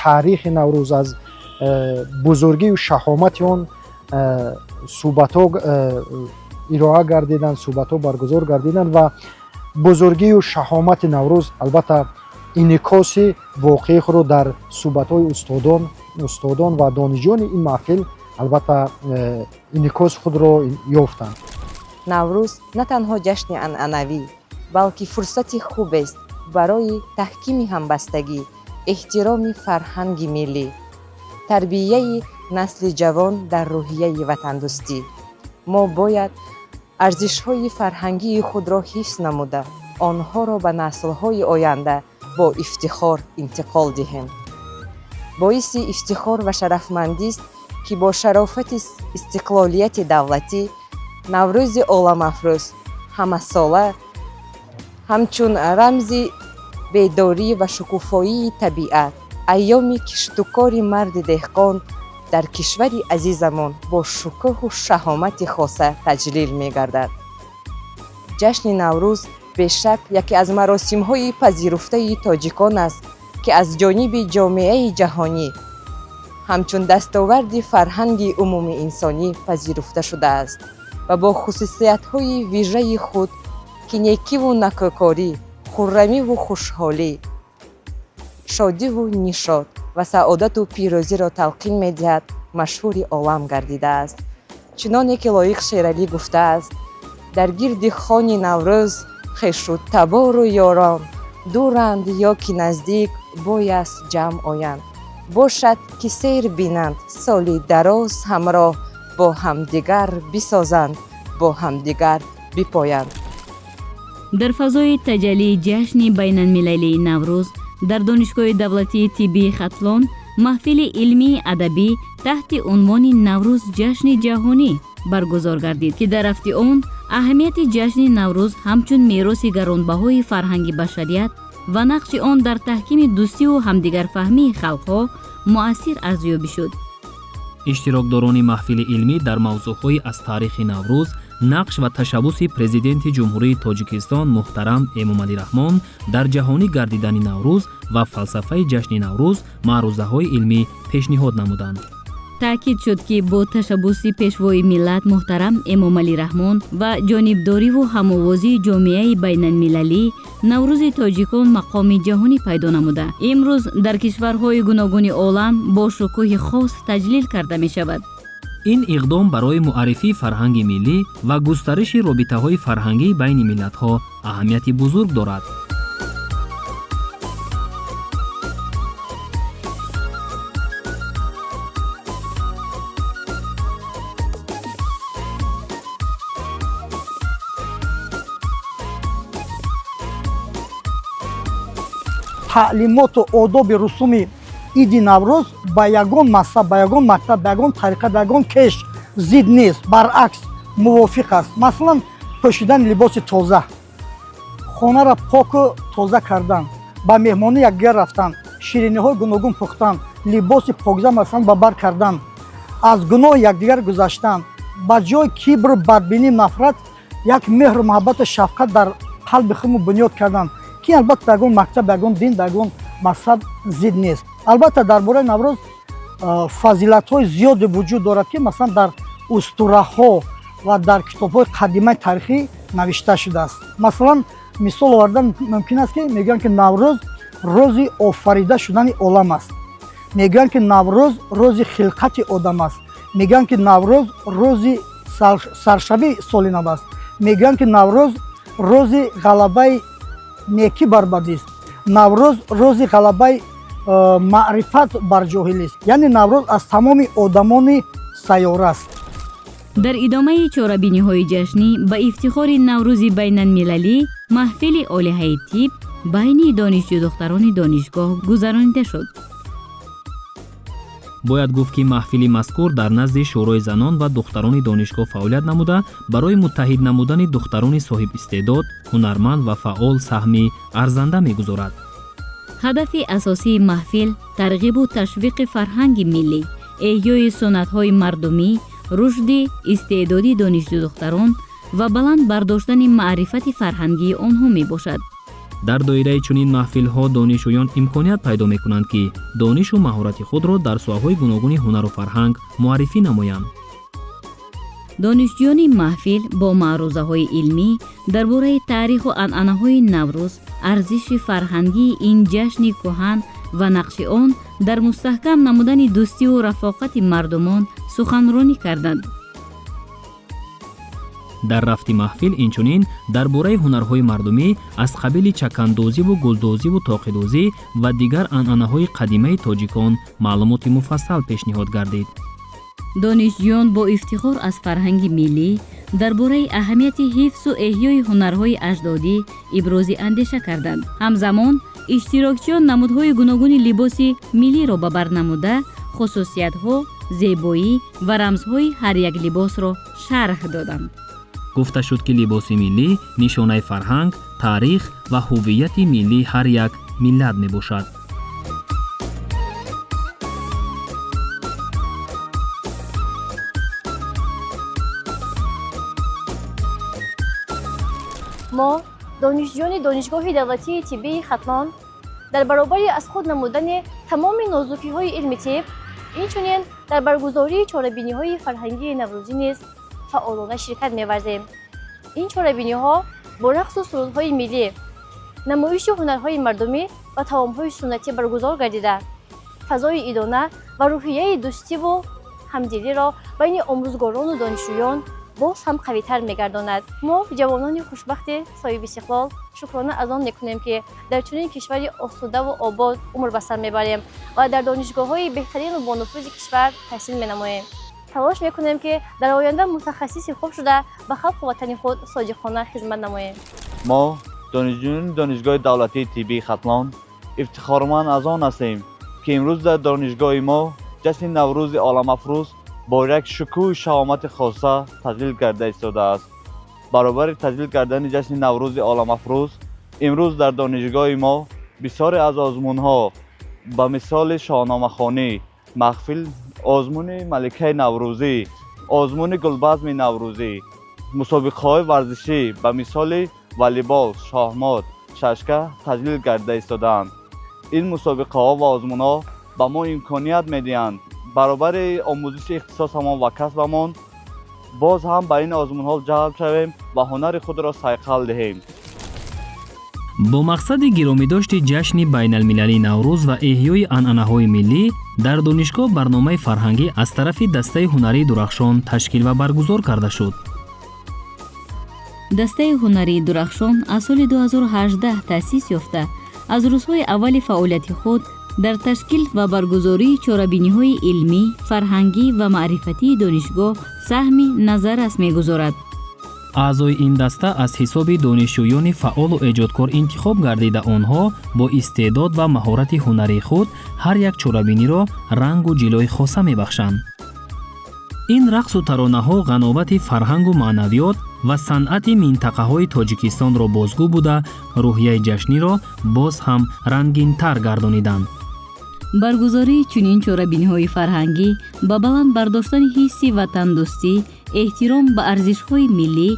таърихи Наврӯз, аз бузургию шаҳомати он суҳбатҳо ироа гардиданд, суҳбатҳо баргузор гардиданд ва бузургию шаҳомати Наврӯз албатта инъикоси воқеии худро дар суҳбатҳои устодон ва донишҷӯёни ин маҳфил албатта инъикоси худро ёфтанд. Наврӯз на танҳо ҷашни анъанавӣ, балки фурсати хубест барои таҳкими ҳамбастагӣ, эҳтироми фарҳанги миллӣ, тарбияи насли ҷавон дар рӯҳияи ватандӯстӣ. Мо бояд арзишҳои фарҳангии худро ҳифз намуда, онҳоро ба наслҳои оянда бо ифтихор интиқол диҳем. Боиси ифтихор ва шарафмандист, ки бо шарофати истиқлолияти давлатӣ Наврӯзи оламафрӯз ҳамасола ҳамчун рамзи бедорӣ ва шукуфоии табиат, айёми киштукори марди деҳқон дар кишвари азизамон бо шукӯҳу шаҳомати хоса таҷлил мегардад. Ҷашни Наврӯз бешак яке аз маросимҳои пазируфтаи тоҷикон аст, ки аз ҷониби ҷомеаи ҷаҳонӣ ҳамчун дастоварди фарҳанги умумиинсонӣ пазируфта шудааст ва бо хусусиятҳои вижаи худ, ки некиву накӯкорӣ, хуррамиву хушҳолӣ, шодиву нишот ва саодату пирӯзиро талқин медиҳад, машҳури олам гардидааст. Чуноне ки Лоиқ Шералӣ гуфтааст: «Дар гирди хони Наврӯз хешу табору ёрон, дуранд ё ки наздик, бояст ҷамъ оянд. Бошад ки сейр бинанд соли дароз ҳамроҳ, бо ҳамдигар бисозанд, бо ҳамдигар бипоянд». Дар фазои таҷаллии ҷашни байналмилалии Наврӯз дар Донишгоҳи давлатии тиббии Хатлон маҳфили илмии адабӣ таҳти унвони «Наврӯз ҷашни ҷаҳонӣ» баргузор гардид, ки дар рафти он аҳамияти ҷашни Наврӯз ҳамчун мероси гаронбаҳои фарҳанги башарият ва нақши он дар таҳкими дӯстиву ҳамдигарфаҳмии халқҳо муассир арзёбӣ шуд. Иштирокдорони маҳфили илмӣ дар мавзӯъҳои аз таърихи Наврӯз, нақш ва ташаббуси Президенти Ҷумҳурии Тоҷикистон муҳтарам Эмомалӣ Раҳмон дар ҷаҳонӣ гардидани Наврӯз ва фалсафаи ҷашни Наврӯз маърузаҳои илмӣ пешниҳод намуданд. Таъкид шуд, ки бо ташаббуси Пешвои миллат муҳтарам Эмомалӣ Раҳмон ва ҷонибдориву ҳамовозии ҷомеаи байналмилалӣ Наврӯзи тоҷикон мақоми ҷаҳонӣ пайдо намуда, имрӯз дар кишварҳои гуногуни олам бо шукӯҳи хос таҷлил карда мешавад. Ин иқдом барои муаррифии фарҳанги миллӣ ва густариши робитаҳои фарҳангӣ байни миллатҳо аҳамияти бузург дорад. Таълимоту одоби русуми иди Наврӯз ба ягон мазҳаб, ба ягон мактаб, ба ягон тариқа, ба ягон кеш зид нест, баръакс, мувофиқ аст. Масалан, пӯшидани либоси тоза, хонаро поку тоза кардан, ба меҳмонӣ якдигар рафтан, шириниҳои гуногун пухтан, либоси покза, масалан, ба бар кардан, аз гуноҳи якдигар гузаштан, ба ҷои кибру бадбинӣ, нафрат як меҳру муҳаббату шафқат дар қалби худмо бунёд кардан, ки албатта ба ягон мактаб, ба ягон дин, ба ягон мазҳаб зид нест. Албатта, дар бораи Наврӯз фазилатҳои зиёде вуҷуд дорад, ки масалан дар устураҳо ва дар китобҳои қадимаи тарихӣ навишта шудааст. Масалан, мисол овардан мумкин аст, ки мегӯянд, ки Наврӯз рӯзи офарида шудани олам аст, мегӯянд, ки Наврӯз рӯзи хилқати одам аст, мегӯянд, ки Наврӯз рӯзи саршавии соли нав аст, мегӯянд, ки Наврӯз рӯзи ғалабаи некӣ бар бадист, Наврӯз рӯзи ғалабаи маърифат бар ҷоҳилист, яъне Наврӯз аз тамоми одамони сайёра аст. Дар идомаи чорабиниҳои ҷашнӣ ба ифтихори Наврӯзи байналмилалӣ маҳфили олиҳаи тиб байни донишҷӯдухтарони донишгоҳ гузаронида шуд. Бояд гуфт, ки маҳфили мазкур дар назди Шӯрои занон ва духтарони донишгоҳ фаъолият намуда, барои муттаҳид намудани духтарони соҳибистеъдод, ҳунарманд ва фаъол саҳми арзанда мегузорад. Ҳадафи асосии маҳфил тарғибу ташвиқи фарҳанги миллӣ, эҳёи суннатҳои мардумӣ, рушди истеъдоди донишҷӯдухтарон ва баланд бардоштани маърифати фарҳангии онҳо мебошад. Дар доираи чунин маҳфилҳо донишҷӯён имконият пайдо мекунанд, ки донишу маҳорати худро дар соҳаҳои гуногуни ҳунару фарҳанг муаррифӣ намоянд. Донишҷӯёни маҳфил бо маърузаҳои илмӣ дар бораи таъриху анъанаҳои Наврӯз, арзиши фарҳангии ин ҷашни кӯҳан ва нақши он дар мустаҳкам намудани дӯстиву рафоқати мардумон суханронӣ карданд. Дар рафти маҳфил инчунин дар бораи ҳунарҳои мардумӣ аз қабили чакандозиву гулдозиву тоқидозӣ ва дигар анъанаҳои қадимаи тоҷикон маълумоти муфассал пешниҳод гардид. Донишҷӯён бо ифтихор аз фарҳанги миллӣ, дар бораи аҳамияти ҳифзу эҳёи ҳунарҳои аҷдодӣ ибрози андеша карданд. Ҳамзамон иштирокчиён намудҳои гуногуни либоси миллиро ба бар намуда, хусусиятҳо, зебоӣ ва рамзҳои ҳар як либосро шарҳ доданд. Гуфта шуд, ки либоси миллӣ нишонаи фарҳанг, таърих ва ҳуввияти миллии ҳар як миллат мебошад. Мо, донишҷӯёни Донишгоҳи давлатии тиббии Хатлон, дар баробари аз худ намудани тамоми нозукиҳои илми тиб, инчунин дар баргузории чорабиниҳои фарҳангии наврӯзӣ низ фаъолона ширкат меварзем. Ин чорабиниҳо бо рақсу сурудҳои миллӣ, намоиши ҳунарҳои мардумӣ ва таомҳои суннатӣ баргузор гардида, фазои идона ва рӯҳияи дӯстиву ҳамдилиро байни омӯзгорону донишҷӯён боз ҳам қавитар мегардонад. Мо, ҷавонони хушбахти соҳибистиқлол, шукрона аз он мекунем, ки дар чунин кишвари осудаву обод умр ба сар мебарем ва дар донишгоҳҳои беҳтарину бонуфузи кишвар таҳсил менамоем. Талош мекунем, ки дар оянда мутахассиси хуб шуда, ба халқу ватани худ содиқона хизмат намоем. Мо, донишҷӯёни Донишгоҳи давлатии тиббии Хатлон, ифтихорманд аз он ҳастем, ки имрӯз дар донишгоҳи мо ҷашни Наврӯзи оламафрӯз бо як шукӯҳу шаҳомати хоса таҷлил карда истодааст. Баробари таҷлил кардани ҷашни Наврӯзи оламафрӯз, имрӯз дар донишгоҳи мо бисёре аз озмунҳо ба мисоли шоҳномахонӣ, маҳфил, озмуни маликаи наврӯзӣ, озмуни гулбазми наврӯзӣ, мусобиқаҳои варзишӣ ба мисоли волейбол, шоҳмот, шашка таҷлил карда истодаанд. Ин мусобиқаҳо ва озмунҳо ба мо имконият медиҳанд баробари омӯзиши ихтисосамон ва касбамон боз ҳам ба ин озмунҳо ҷалб шавем ва ҳунари худро сайқал диҳем. Бо мақсади гиромидошти ҷашни байналмилалии Наврӯз ва эҳёи анъанаҳои миллӣ дар донишгоҳ барномаи фарҳангӣ аз тарафи дастаи ҳунарии Дурахшон ташкил ва баргузор карда шуд. Дастаи ҳунарии Дурахшон аз соли 2018 таъсис ёфта, аз рӯзҳои аввали фаъолияти худ дар ташкил ва баргузории чорабиниҳои илмӣ, фарҳангӣ ва маърифатии донишгоҳ саҳми назаррас мегузорад. Аъзои ин даста аз ҳисоби донишҷӯёни фаъолу эҷодкор интихоб гардида, онҳо бо истеъдод ва маҳорати ҳунарии худ ҳар як чорабиниро рангу ҷилои хоса мебахшанд. Ин рақсу таронаҳо ғановати фарҳангу маънавиёт ва санъати минтақаҳои Тоҷикистонро бозгӯ буда, рӯҳияи ҷашниро боз ҳам рангинтар гардониданд. Баргузории чунин чорабиниҳои фарҳангӣ ба баланд бардоштани ҳисси ватандӯстӣ, эҳтиром ба арзишҳои миллӣ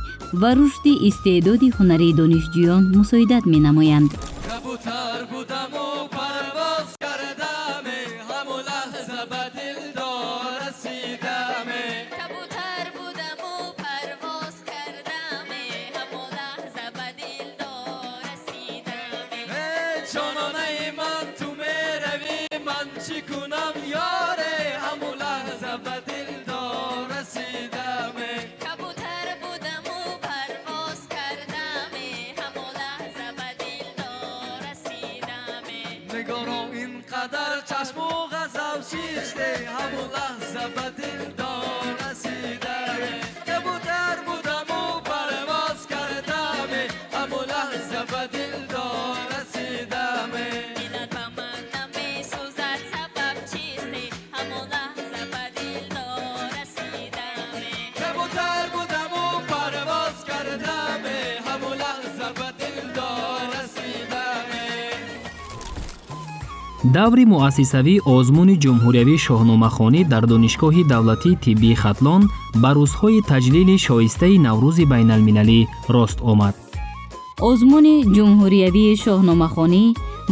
ва рушди истеъдоди ҳунарии донишҷӯён мусоидат менамоянд. Кабутар будаму парвоз кардаме, ҳамун лаҳза ба дилдор расидаме. Кабутар будаму парвоз кардаме, ҳамон лаҳза ба дилдор расидаме. Эй ҷононаи ман, ту меравӣ, ман чӣ кунам, ёре? Ҳамун лаҳза ба дилдор расидаме. Кабутар будаму парвоз кардаме, ҳамон лаҳза ба дилдор расидаме. Нигоро, ин қадар чашму ғазаб чисте? Ҳамун лаҳза ба дилдор расидаме. Кабутар будаму парвоз кардаме, ҳамун лаҳза ба дилдор расидаме. Дилат ба ман намесӯзад, сабаб чисте? Ҳамон лаҳза ба дилдор расидаме. Кабутар будаму парвоз кардаме, ҳамун лаҳза ба дилдор расидаме. Даври муассисавии озмуни ҷумҳуриявии шоҳномахонӣ дар Донишгоҳи давлатии тиббии Хатлон ба рӯзҳои таҷлили шоистаи Наврӯзи байналмилалӣ рост омад. Озмуни ҷумҳуриявии шоҳномахонӣ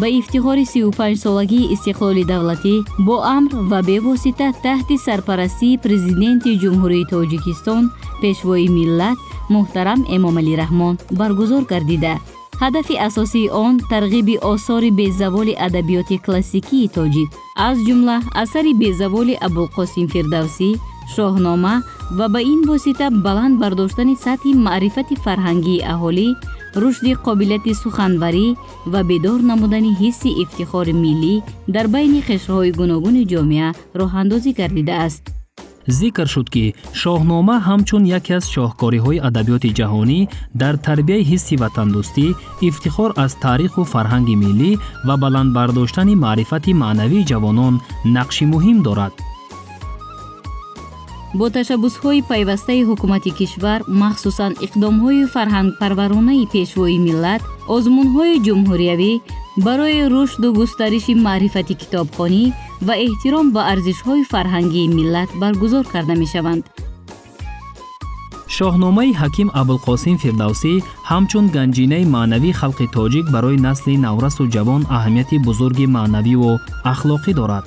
ба ифтихори 35-солагии истиқлоли давлатӣ бо амр ва бевосита таҳти сарпарастии Президенти Ҷумҳурии Тоҷикистон, Пешвои миллат муҳтарам Эмомалӣ Раҳмон баргузор гардида, ҳадафи асосии он тарғиби осори безаволи адабиёти классикии тоҷик, аз ҷумла асари безаволи Абулқосим Фирдавсӣ «Шоҳнома» ва ба ин восита баланд бардоштани сатҳи маърифати фарҳангии аҳолӣ, рушди қобилияти суханварӣ ва бедор намудани ҳисси ифтихори миллӣ дар байни қишрҳои гуногуни ҷомеа роҳандозӣ гардидааст. Зикр шуд, ки «Шоҳнома» ҳамчун яке аз шоҳкориҳои адабиёти ҷаҳонӣ дар тарбияи ҳисси ватандӯстӣ, ифтихор аз таъриху фарҳанги миллӣ ва баланд бардоштани маърифати маънавии ҷавонон нақши муҳим дорад. Бо ташаббусҳои пайвастаи ҳукумати кишвар, махсусан иқдомҳои фарҳангпарваронаи Пешвои миллат, озмунҳои ҷумҳуриявӣ барои рушду густариши маърифати китобхонӣ ва эҳтиром ба арзишҳои фарҳангии миллат баргузор карда мешаванд. «Шоҳномаи» ҳаким Абулқосим Фирдавсӣ ҳамчун ганҷинаи маънавии халқи тоҷик барои насли наврасу ҷавон аҳамияти бузурги маънавиву ахлоқӣ дорад.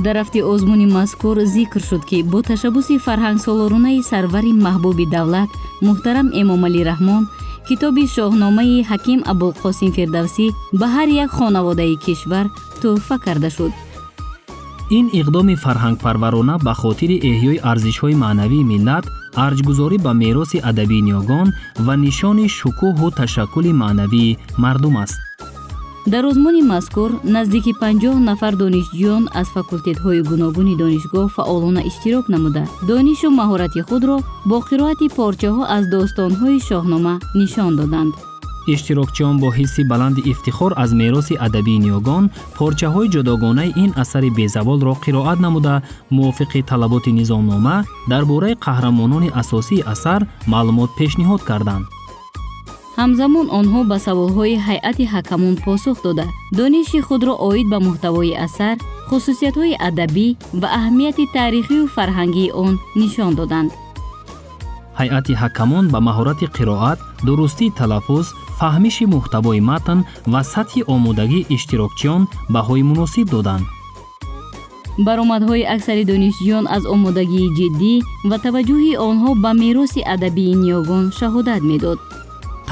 Дар рафти озмуни мазкур зикр шуд, ки бо ташаббуси фарҳангсолоронаи сарвари маҳбуби давлат муҳтарам Эмомалӣ Раҳмон китоби «Шоҳномаи» ҳаким Абулқосим Фирдавсӣ ба ҳар як хонаводаи кишвар тӯҳфа карда шуд. Ин иқдоми фарҳангпарварона ба хотири эҳёи арзишҳои маънавии миллат, арҷгузорӣ ба мероси адабии ниёгон ва нишони шукӯҳу ташаккули маънавии мардум аст. Дар озмуни мазкур наздики 50 нафар донишҷӯён аз факултетҳои гуногуни донишгоҳ фаъолона иштирок намуда, донишу маҳорати худро бо қироати порчаҳо аз достонҳои «Шоҳнома» нишон доданд. Иштирокчиён бо ҳисси баланди ифтихор аз мероси адабии ниёгон порчаҳои ҷудогонаи ин асари безаволро қироат намуда, мувофиқи талаботи низомнома дар бораи қаҳрамонони асосии асар маълумот пешниҳод карданд. Ҳамзамон онҳо ба саволҳои ҳайати ҳакамон посух дода, дониши худро оид ба муҳтавои асар, хусусиятҳои адабӣ ва аҳамияти таърихию фарҳангии он нишон доданд. Ҳайати ҳакамон ба маҳорати қироат, дурустии талаффуз, фаҳмиши муҳтавои матн ва сатҳи омодагии иштирокчиён баҳои муносиб доданд. Баромадҳои аксари донишҷӯён аз омодагии ҷиддӣ ва таваҷҷӯҳи онҳо ба мероси адабии ниёгон шаҳодат медод.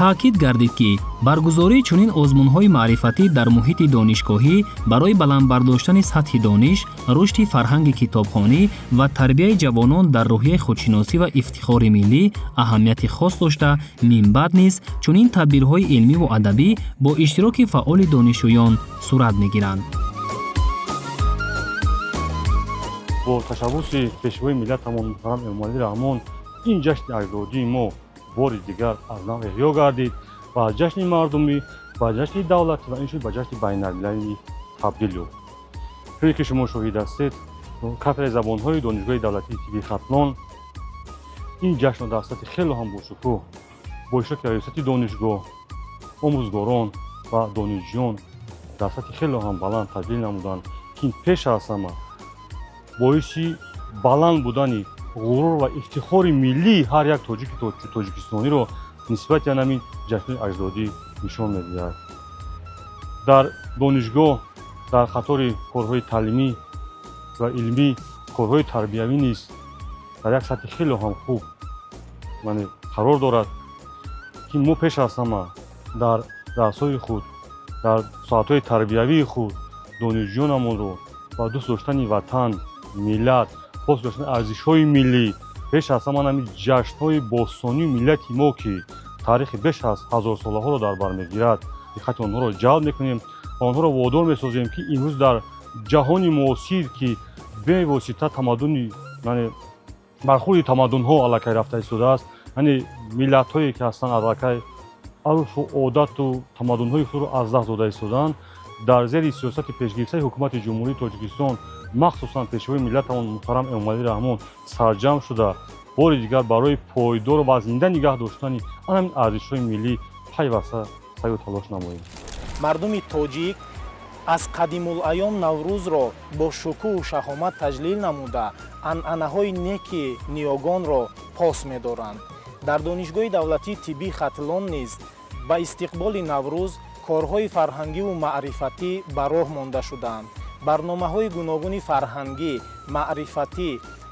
Таъкид гардид, ки баргузории чунин озмунҳои маърифатӣ дар муҳити донишгоҳӣ барои баланд бардоштани сатҳи дониш, рушди фарҳанги китобхонӣ ва тарбияи ҷавонон дар рӯҳияи худшиносӣ ва ифтихори миллӣ аҳамияти хос дошта, минбаъд низ чунин тадбирҳои илмиву адабӣ бо иштироки фаъоли донишҷӯён сурат мегиранд. Бо ташаббуси Пешвои миллатамон муҳтарам Эмомалӣ Раҳмон ин ҷашни аҷдодии мо Бори дигар аз нав эҳё гардид ва аз ҷашни мардумӣ ба ҷашни давлатӣ ва инчунин ба ҷашни байналмилалӣ табдил ёфт. Чуне ки шумо шоҳид ҳастед, кафедраи забонҳои Донишгоҳи давлатии тиббии Хатлон ин ҷашнро дар сатҳи хело ҳам бошукӯҳ бо иштироки раёсати донишгоҳ, омӯзгорон ва донишҷӯён дар сатҳи хело ҳам баланд таҷлил намуданд, ки ин пеш аз ҳама боиси баланд будани ғурур ва ифтихори миллии ҳар як тоҷики тоҷикистониро нисбати ҳамин ҷашнҳои аҷдодӣ нишон медиҳад. Дар донишгоҳ дар қатори корҳои таълимӣ ва илмӣ, корҳои тарбиявӣ низ дар як сатҳи хело ҳам хуб қарор дорад, ки мо пеш аз ҳама дар дарсҳои худ, дар соатҳои тарбиявии худ донишҷӯёнамонро ба дӯст доштани ватан, миллат, пос доштани арзишҳои миллӣ, пеш аз ҳама ҳамин ҷашнҳои бостонии миллати мо, ки таърихи беш аз ҳазорсолаҳоро дар бар мегирад, диққати онҳоро ҷалб мекунем ва онҳоро водор месозем, ки имрӯз дар ҷаҳони муосир, ки бевосита тамаддуни, яъне бархӯрди тамаддунҳо аллакай рафта истодааст, яъне миллатҳое ки ҳастанд, аллакай урфу одату тамаддунҳои худро аз даст дода истодаанд, дар зери сиёсати пешгирифтаи Ҳукумати Ҷумҳурии Тоҷикистон, махсусан Пешвои миллатамон муҳтарам Эмомалӣ Раҳмон, сарҷамъ шуда, бори дигар барои пойдор ва зинда нигаҳ доштани ҳамин арзишҳои миллӣ пайваста саъю талош намоем. Мардуми тоҷик аз қадимулайём Наврӯзро бо шукӯҳу шаҳомат таҷлил намуда, анъанаҳои неки ниёгонро пос медоранд. Дар Донишгоҳи давлатии тиббии Хатлон низ ба истиқболи Наврӯз корҳои фарҳангиву маърифатӣ ба роҳ монда шудаанд. Барномаҳои гуногуни фарҳангӣ, маърифатӣ,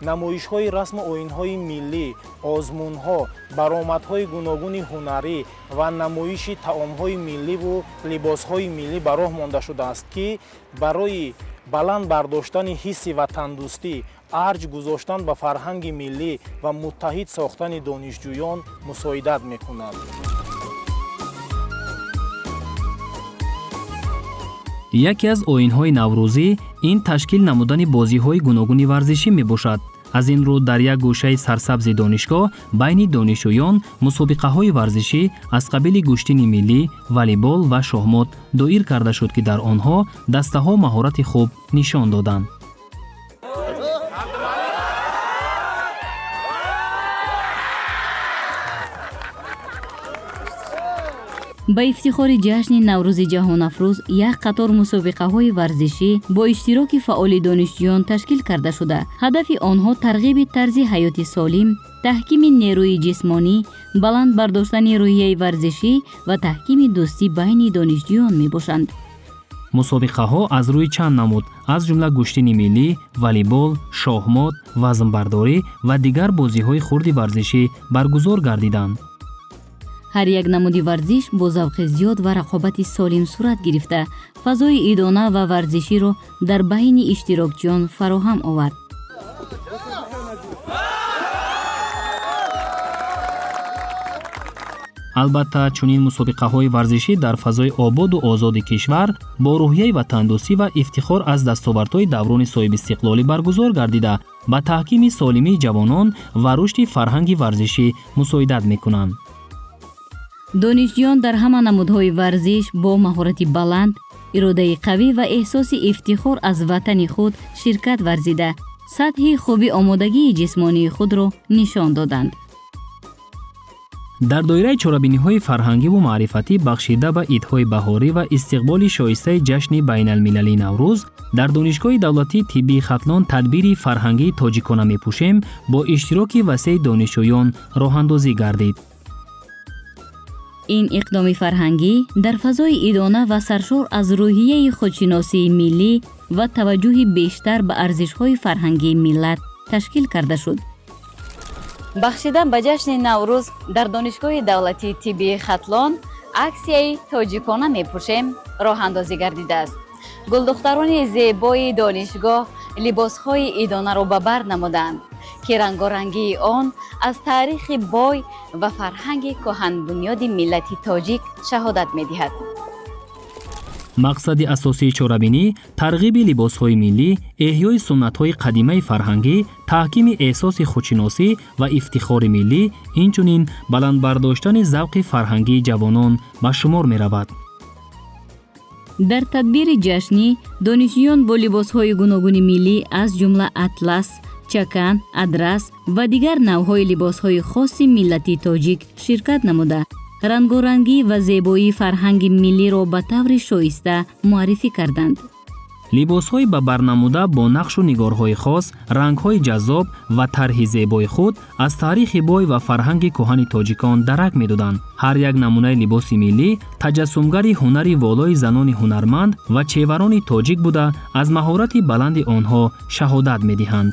намоишҳои расму оинҳои миллӣ, озмунҳо, баромадҳои гуногуни ҳунарӣ ва намоиши таомҳои милливу либосҳои миллӣ ба роҳ монда шудааст, ки барои баланд бардоштани ҳисси ватандӯстӣ, арҷ гузоштан ба фарҳанги миллӣ ва муттаҳид сохтани донишҷӯён мусоидат мекунад. Яке аз оинҳои наврӯзӣ ин ташкил намудани бозиҳои гуногуни варзишӣ мебошад. Аз ин рӯ дар як гӯшаи сарсабзи донишгоҳ байни донишҷӯён мусобиқаҳои варзишӣ аз қабили гӯштини миллӣ, волейбол ва шоҳмот доир карда шуд, ки дар онҳо дастаҳо маҳорати хуб нишон доданд. Ба ифтихори ҷашни Наврӯзи ҷаҳонафрӯз як қатор мусобиқаҳои варзишӣ бо иштироки фаъоли донишҷӯён ташкил карда шуда, ҳадафи онҳо тарғиби тарзи ҳаёти солим, таҳкими нерӯи ҷисмонӣ, баланд бардоштани рӯҳияи варзишӣ ва таҳкими дӯстӣ байни донишҷӯён мебошанд. Мусобиқаҳо аз рӯи чанд намуд, аз ҷумла гӯштини миллӣ, волейбол, шоҳмот, вазнбардорӣ ва дигар бозиҳои хурди варзишӣ баргузор гардиданд. Ҳар як намуди варзиш бо завқи зиёд ва рақобати солим сурат гирифта, фазои идона ва варзиширо дар байни иштирокчиён фароҳам овард. Албатта, чунин мусобиқаҳои варзишӣ дар фазои ободу озоди кишвар бо рӯҳияи ватандӯстӣ ва ифтихор аз дастовардҳои даврони соҳибистиқлолӣ баргузор гардида, ба таҳкими солимии ҷавонон ва рушди фарҳанги варзишӣ мусоидат мекунанд. Донишҷӯён дар ҳама намудҳои варзиш бо маҳорати баланд, иродаи қавӣ ва эҳсоси ифтихор аз ватани худ ширкат варзида, сатҳи хуби омодагии ҷисмонии худро нишон доданд. Дар доираи чорабиниҳои фарҳангиву маърифатӣ бахшида ба идҳои баҳорӣ ва истиқболи шоистаи ҷашни байналмилалии Наврӯз дар Донишгоҳи давлатии тиббии Хатлон тадбири фарҳангии «Тоҷикона мепӯшем» бо иштироки васеи донишҷӯён роҳандозӣ гардид. Ин иқдоми фарҳангӣ дар фазои идона ва саршор аз рӯҳияи худшиносии миллӣ ва таваҷҷӯҳи бештар ба арзишҳои фарҳангии миллат ташкил карда шуд. Бахшидан ба ҷашни Наврӯз дар Донишгоҳи давлатии тиббии Хатлон аксияи «Тоҷикона мепӯшем» роҳандозӣ гардидааст. Гулдухтарони зебои донишгоҳ либосҳои идонаро ба бар намуданд, ки рангорангии он аз таърихи бой ва фарҳанги кӯҳанбунёди миллати тоҷик шаҳодат медиҳад. Мақсади асосии чорабинӣ тарғиби либосҳои миллӣ, эҳёи суннатҳои қадимаи фарҳангӣ, таҳкими эҳсоси худшиносӣ ва ифтихори миллӣ, инчунин баланд бардоштани завқи фарҳангии ҷавонон ба шумор меравад. Дар тадбири ҷашнӣ донишҷӯён бо либосҳои гуногуни миллӣ, аз ҷумла атлас, чакан, адрас ва дигар навъҳои либосҳои хоси миллати тоҷик ширкат намуда, рангорангӣ ва зебоии фарҳанги миллиро ба таври шоиста муаррифӣ карданд. Либосҳои ба барнамуда бо нақшу нигорҳои хос, рангҳои ҷаззоб ва тарҳи зебои худ аз таърихи бой ва фарҳанги кӯҳани тоҷикон дарак медоданд. Ҳар як намунаи либоси миллӣ таҷассумгари ҳунари волои занони ҳунарманд ва чеварони тоҷик буда, аз маҳорати баланди онҳо шаҳодат медиҳанд.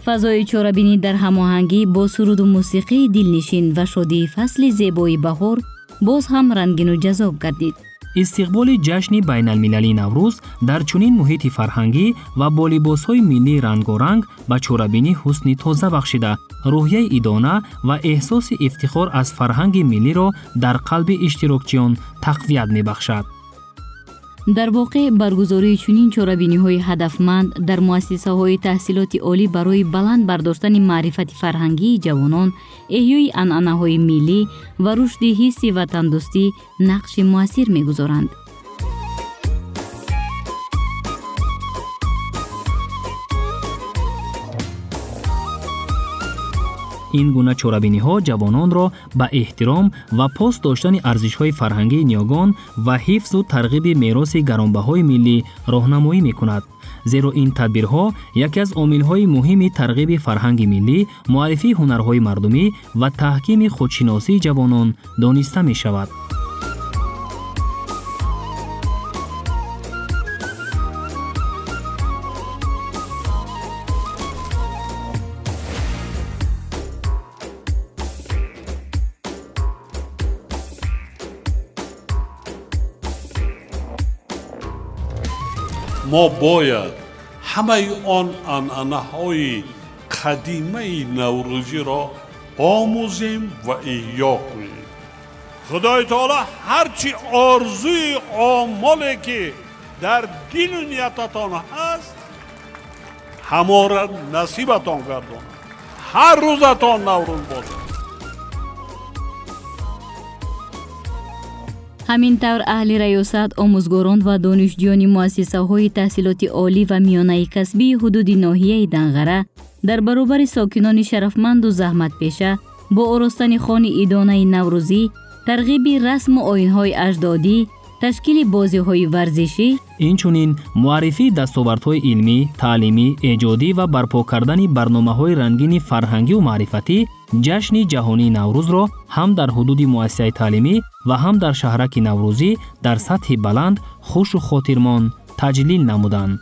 Фазои чорабинӣ дар ҳамоҳангӣ бо суруду мусиқии дилнишин ва шодии фасли зебои баҳор боз ҳам рангину ҷаззоб гардид. Истиқболи ҷашни байналмилалии Наврӯз дар чунин муҳити фарҳангӣ ва бо либосҳои миллии рангоранг ба чорабинӣ ҳусни тоза бахшида, рӯҳияи идона ва эҳсоси ифтихор аз фарҳанги миллиро дар қалби иштирокчиён тақвият мебахшад. Дар воқеъ, баргузории чунин чорабиниҳои ҳадафманд дар муассисаҳои таҳсилоти олӣ барои баланд бардоштани маърифати фарҳангии ҷавонон, эҳёи анъанаҳои миллӣ ва рушди ҳисси ватандӯстӣ нақши муассир мегузоранд. Ин гуна чорабиниҳо ҷавононро ба эҳтиром ва пос доштани арзишҳои фарҳангии ниёгон ва ҳифзу тарғиби мероси гаронбаҳои миллӣ роҳнамоӣ мекунад. Зеро ин тадбирҳо яке аз омилҳои муҳими тарғиби фарҳанги миллӣ, муаррифии ҳунарҳои мардумӣ ва таҳкими худшиносии ҷавонон дониста мешавад. Мо бояд ҳамаи он анъанаҳои қадимаи наврӯзиро омӯзем ва эҳё кунем. Худои таоло ҳарчи орзуи омоле ки дар дилу ниятатон ҳаст, ҳамора насибатон гардонад. Ҳар рӯзатон Наврӯз бошад. Ҳамин тавр, аҳли раёсат, омӯзгорон ва донишҷӯёни муассисаҳои таҳсилоти олӣ ва миёнаи касбии ҳудуди ноҳияи Данғара дар баробари сокинони шарафманду заҳматпеша бо оростани хони идонаи наврӯзӣ, тарғиби расму оинҳои аҷдодӣ, ташкили бозиҳои варзишӣ, инчунин муаррифии дастовардҳои илмӣ, таълимӣ, эҷодӣ ва барпо кардани барномаҳои рангини фарҳангию маърифатӣ ҷашни ҷаҳонии Наврӯзро ҳам дар ҳудуди муассисаи таълимӣ ва ҳам дар шаҳраки наврӯзӣ дар сатҳи баланд хушу хотирмон таҷлил намуданд.